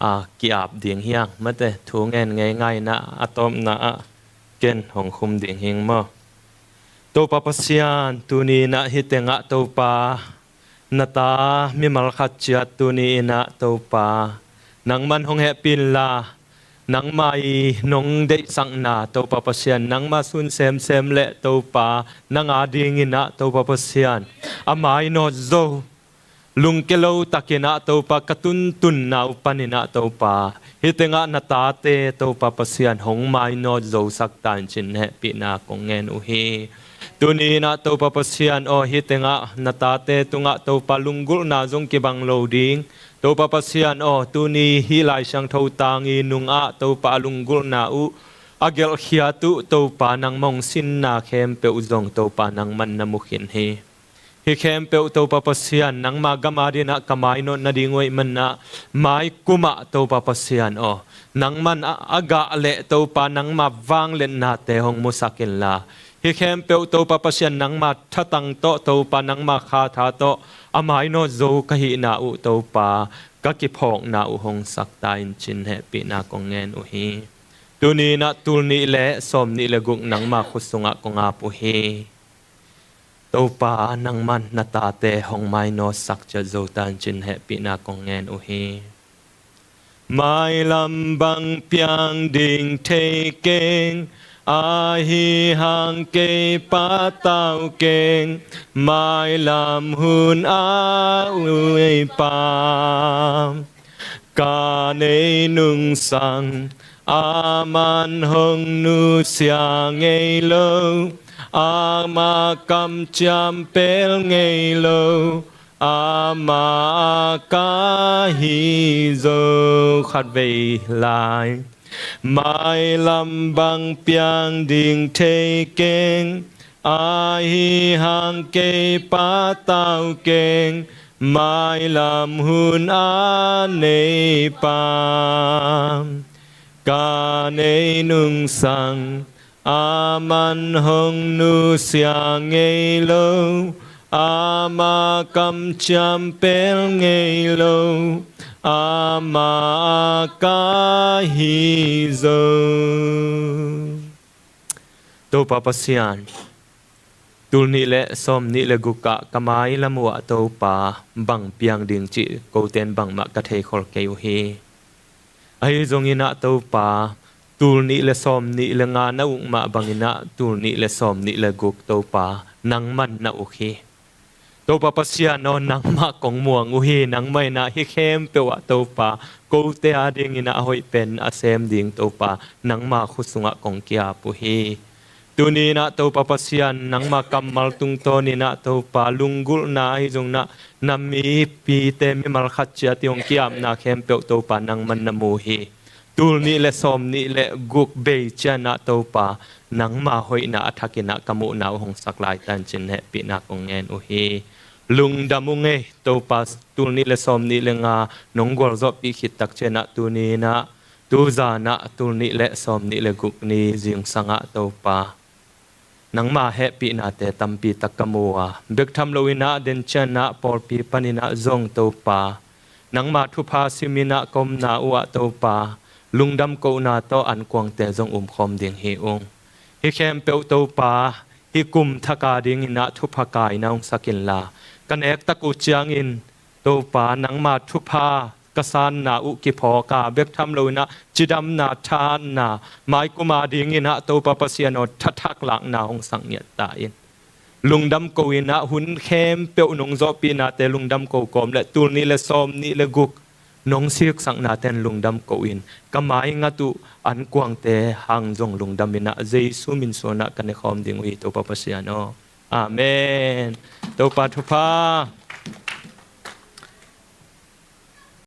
a ki-ap ding hi hang mate, thu ngen ngeingai in ah a tawpna ah ken hong khum ding hing maw? Topa Pasian, tuni in ah hih tengah Topa, na ta mimal khat ciat tuni in ah Topa, nangman hong hehpih inla, nangma i nong deihsakna Topa Pasian, nangma sun semsem le Topa, nang a ding in ah Topa Pasian, a mainawt zo, lungke lo tak in ah Topa, ka tuntunna uh pan in ah Topa, hih tengah na tate Topa Pasian, hong mainawt zosak ta in ci-in hehpihna kong ngen uh hi. Tuni in ah Topa Pasian aw, hih tengah na tate tungah Topa lunggulhna zong kibang lo ding. Topa Pasian aw, tuni hih Lai Siangtho tang i nung ah Topa a lunggulhna uh a gelhkhiat uh Topa, nangmah hong sinna khempeuh zong Topa nangman na mu khin hi. Hih khempeuh Topa Pasian, nangma gam a ding in ah ka mainawt nading uh ahih manin ah, mai kum ah Topa Pasian aw, nangman a, a gah leh Topa nangma vangliatnate hong musak inla, hih khempeuh Topa Pasian, nangma thatang tawh Topa, nangma kha tha tawh a mainawt zo ka hihna uh Topa, ka kiphawkna uh hong sak ta in ci-in hehpihna kong ngen uh hi. Tuni in ah tul nih le sawm nih le guk nangma khut sungah kong ap uh hi. Topa, nangman na tate hong mainawtsak ciat zo ta in ci-in hehpihna kong ngen uh hi. Mailam bang piang ding thei keng, ahi hang kei patau keng, mailam hun a ui pa. Ka nei nungsang, aman hong nusia ngei lo, ama kamciam pel ngei lo, ama a ka hi zo. Khatvei lai. Mailam bang piang ding thei keng, ahi hang kei patau keng, mailam hun a nei pa. Ka nei nungsang, Aman hong nusia ngei lo, ama kamciam pel ngei lo, ama a ka hi zo. Topa Pasian, tul nih le sawm nih le guk ah ka mai lam uh ah Topa, bang piang ding cih kote in bangmah ka theikhol kei uh hi. Ahi zongin ah Topa, tul nih le sawm nih le nga na uk mah bangin ah tul nih le sawm nih le guk Topa, nangman na uk hi. Topa Pasian aw, nangmah kong muang uh hi. Nangmah in ah hih khempeuh ah Topa, kote a dingin ah a hoih pen a sem ding Topa, nangma khut sungah kong ki-ap uh hi. Tuni in ah Topa Pasian, nangma kammal tungtawn in ah Topa, lunggulhna ahi zongin ah na mipite mimal khat ciat i hong ki-apna khempeuh Topa, nangman na mu hi. Tul nih le sawm nih le guk bei ciangin ah Topa, nangma hoihna a thakin ah ka muhna uh hong sak lai ta in cin hehpihna kong ngen uh hi. Lungdam ung ei Topa, tul nih le sawm nih le nga nong gualzawhpih khit tak ciangin ah tuni in ah, tu zan ah tul nih le sawm nih le guk ni zingsang ah Topa, nangma hehpihnate tampi tak ka mu a, bek tham loin ah den ciangin ah pawlpi panin ah zong Topa, nangma thupha simin ah ka omna uh ah Topa, lungdam kohna tawh ankuangte zong umkhawm ding hi ung. Hih khempeuh Topa, hih kum thak a dingin ah thupha kaina hong sak inla, ka nek tak uh ciangin Topa, nangma thupha ka sanna uh kiphawk a, bek tham loin ah cidamna, thahatna, maikum a dingin ah Topa Pasian aw, thathak lakna hong sak ngiat ta in. Lungdam ko in ah hun khempeuh nong zawhpihnate lungdam ko kawm le tul nih le sawm nih le guk nong siksaknate in lungdam ko in, ka maingat uh ankuangte hang zong lungdam in ah Jesu min suang ah ka ne khawm ding uh hi Topa Pasian aw. Amen. Topa thupha.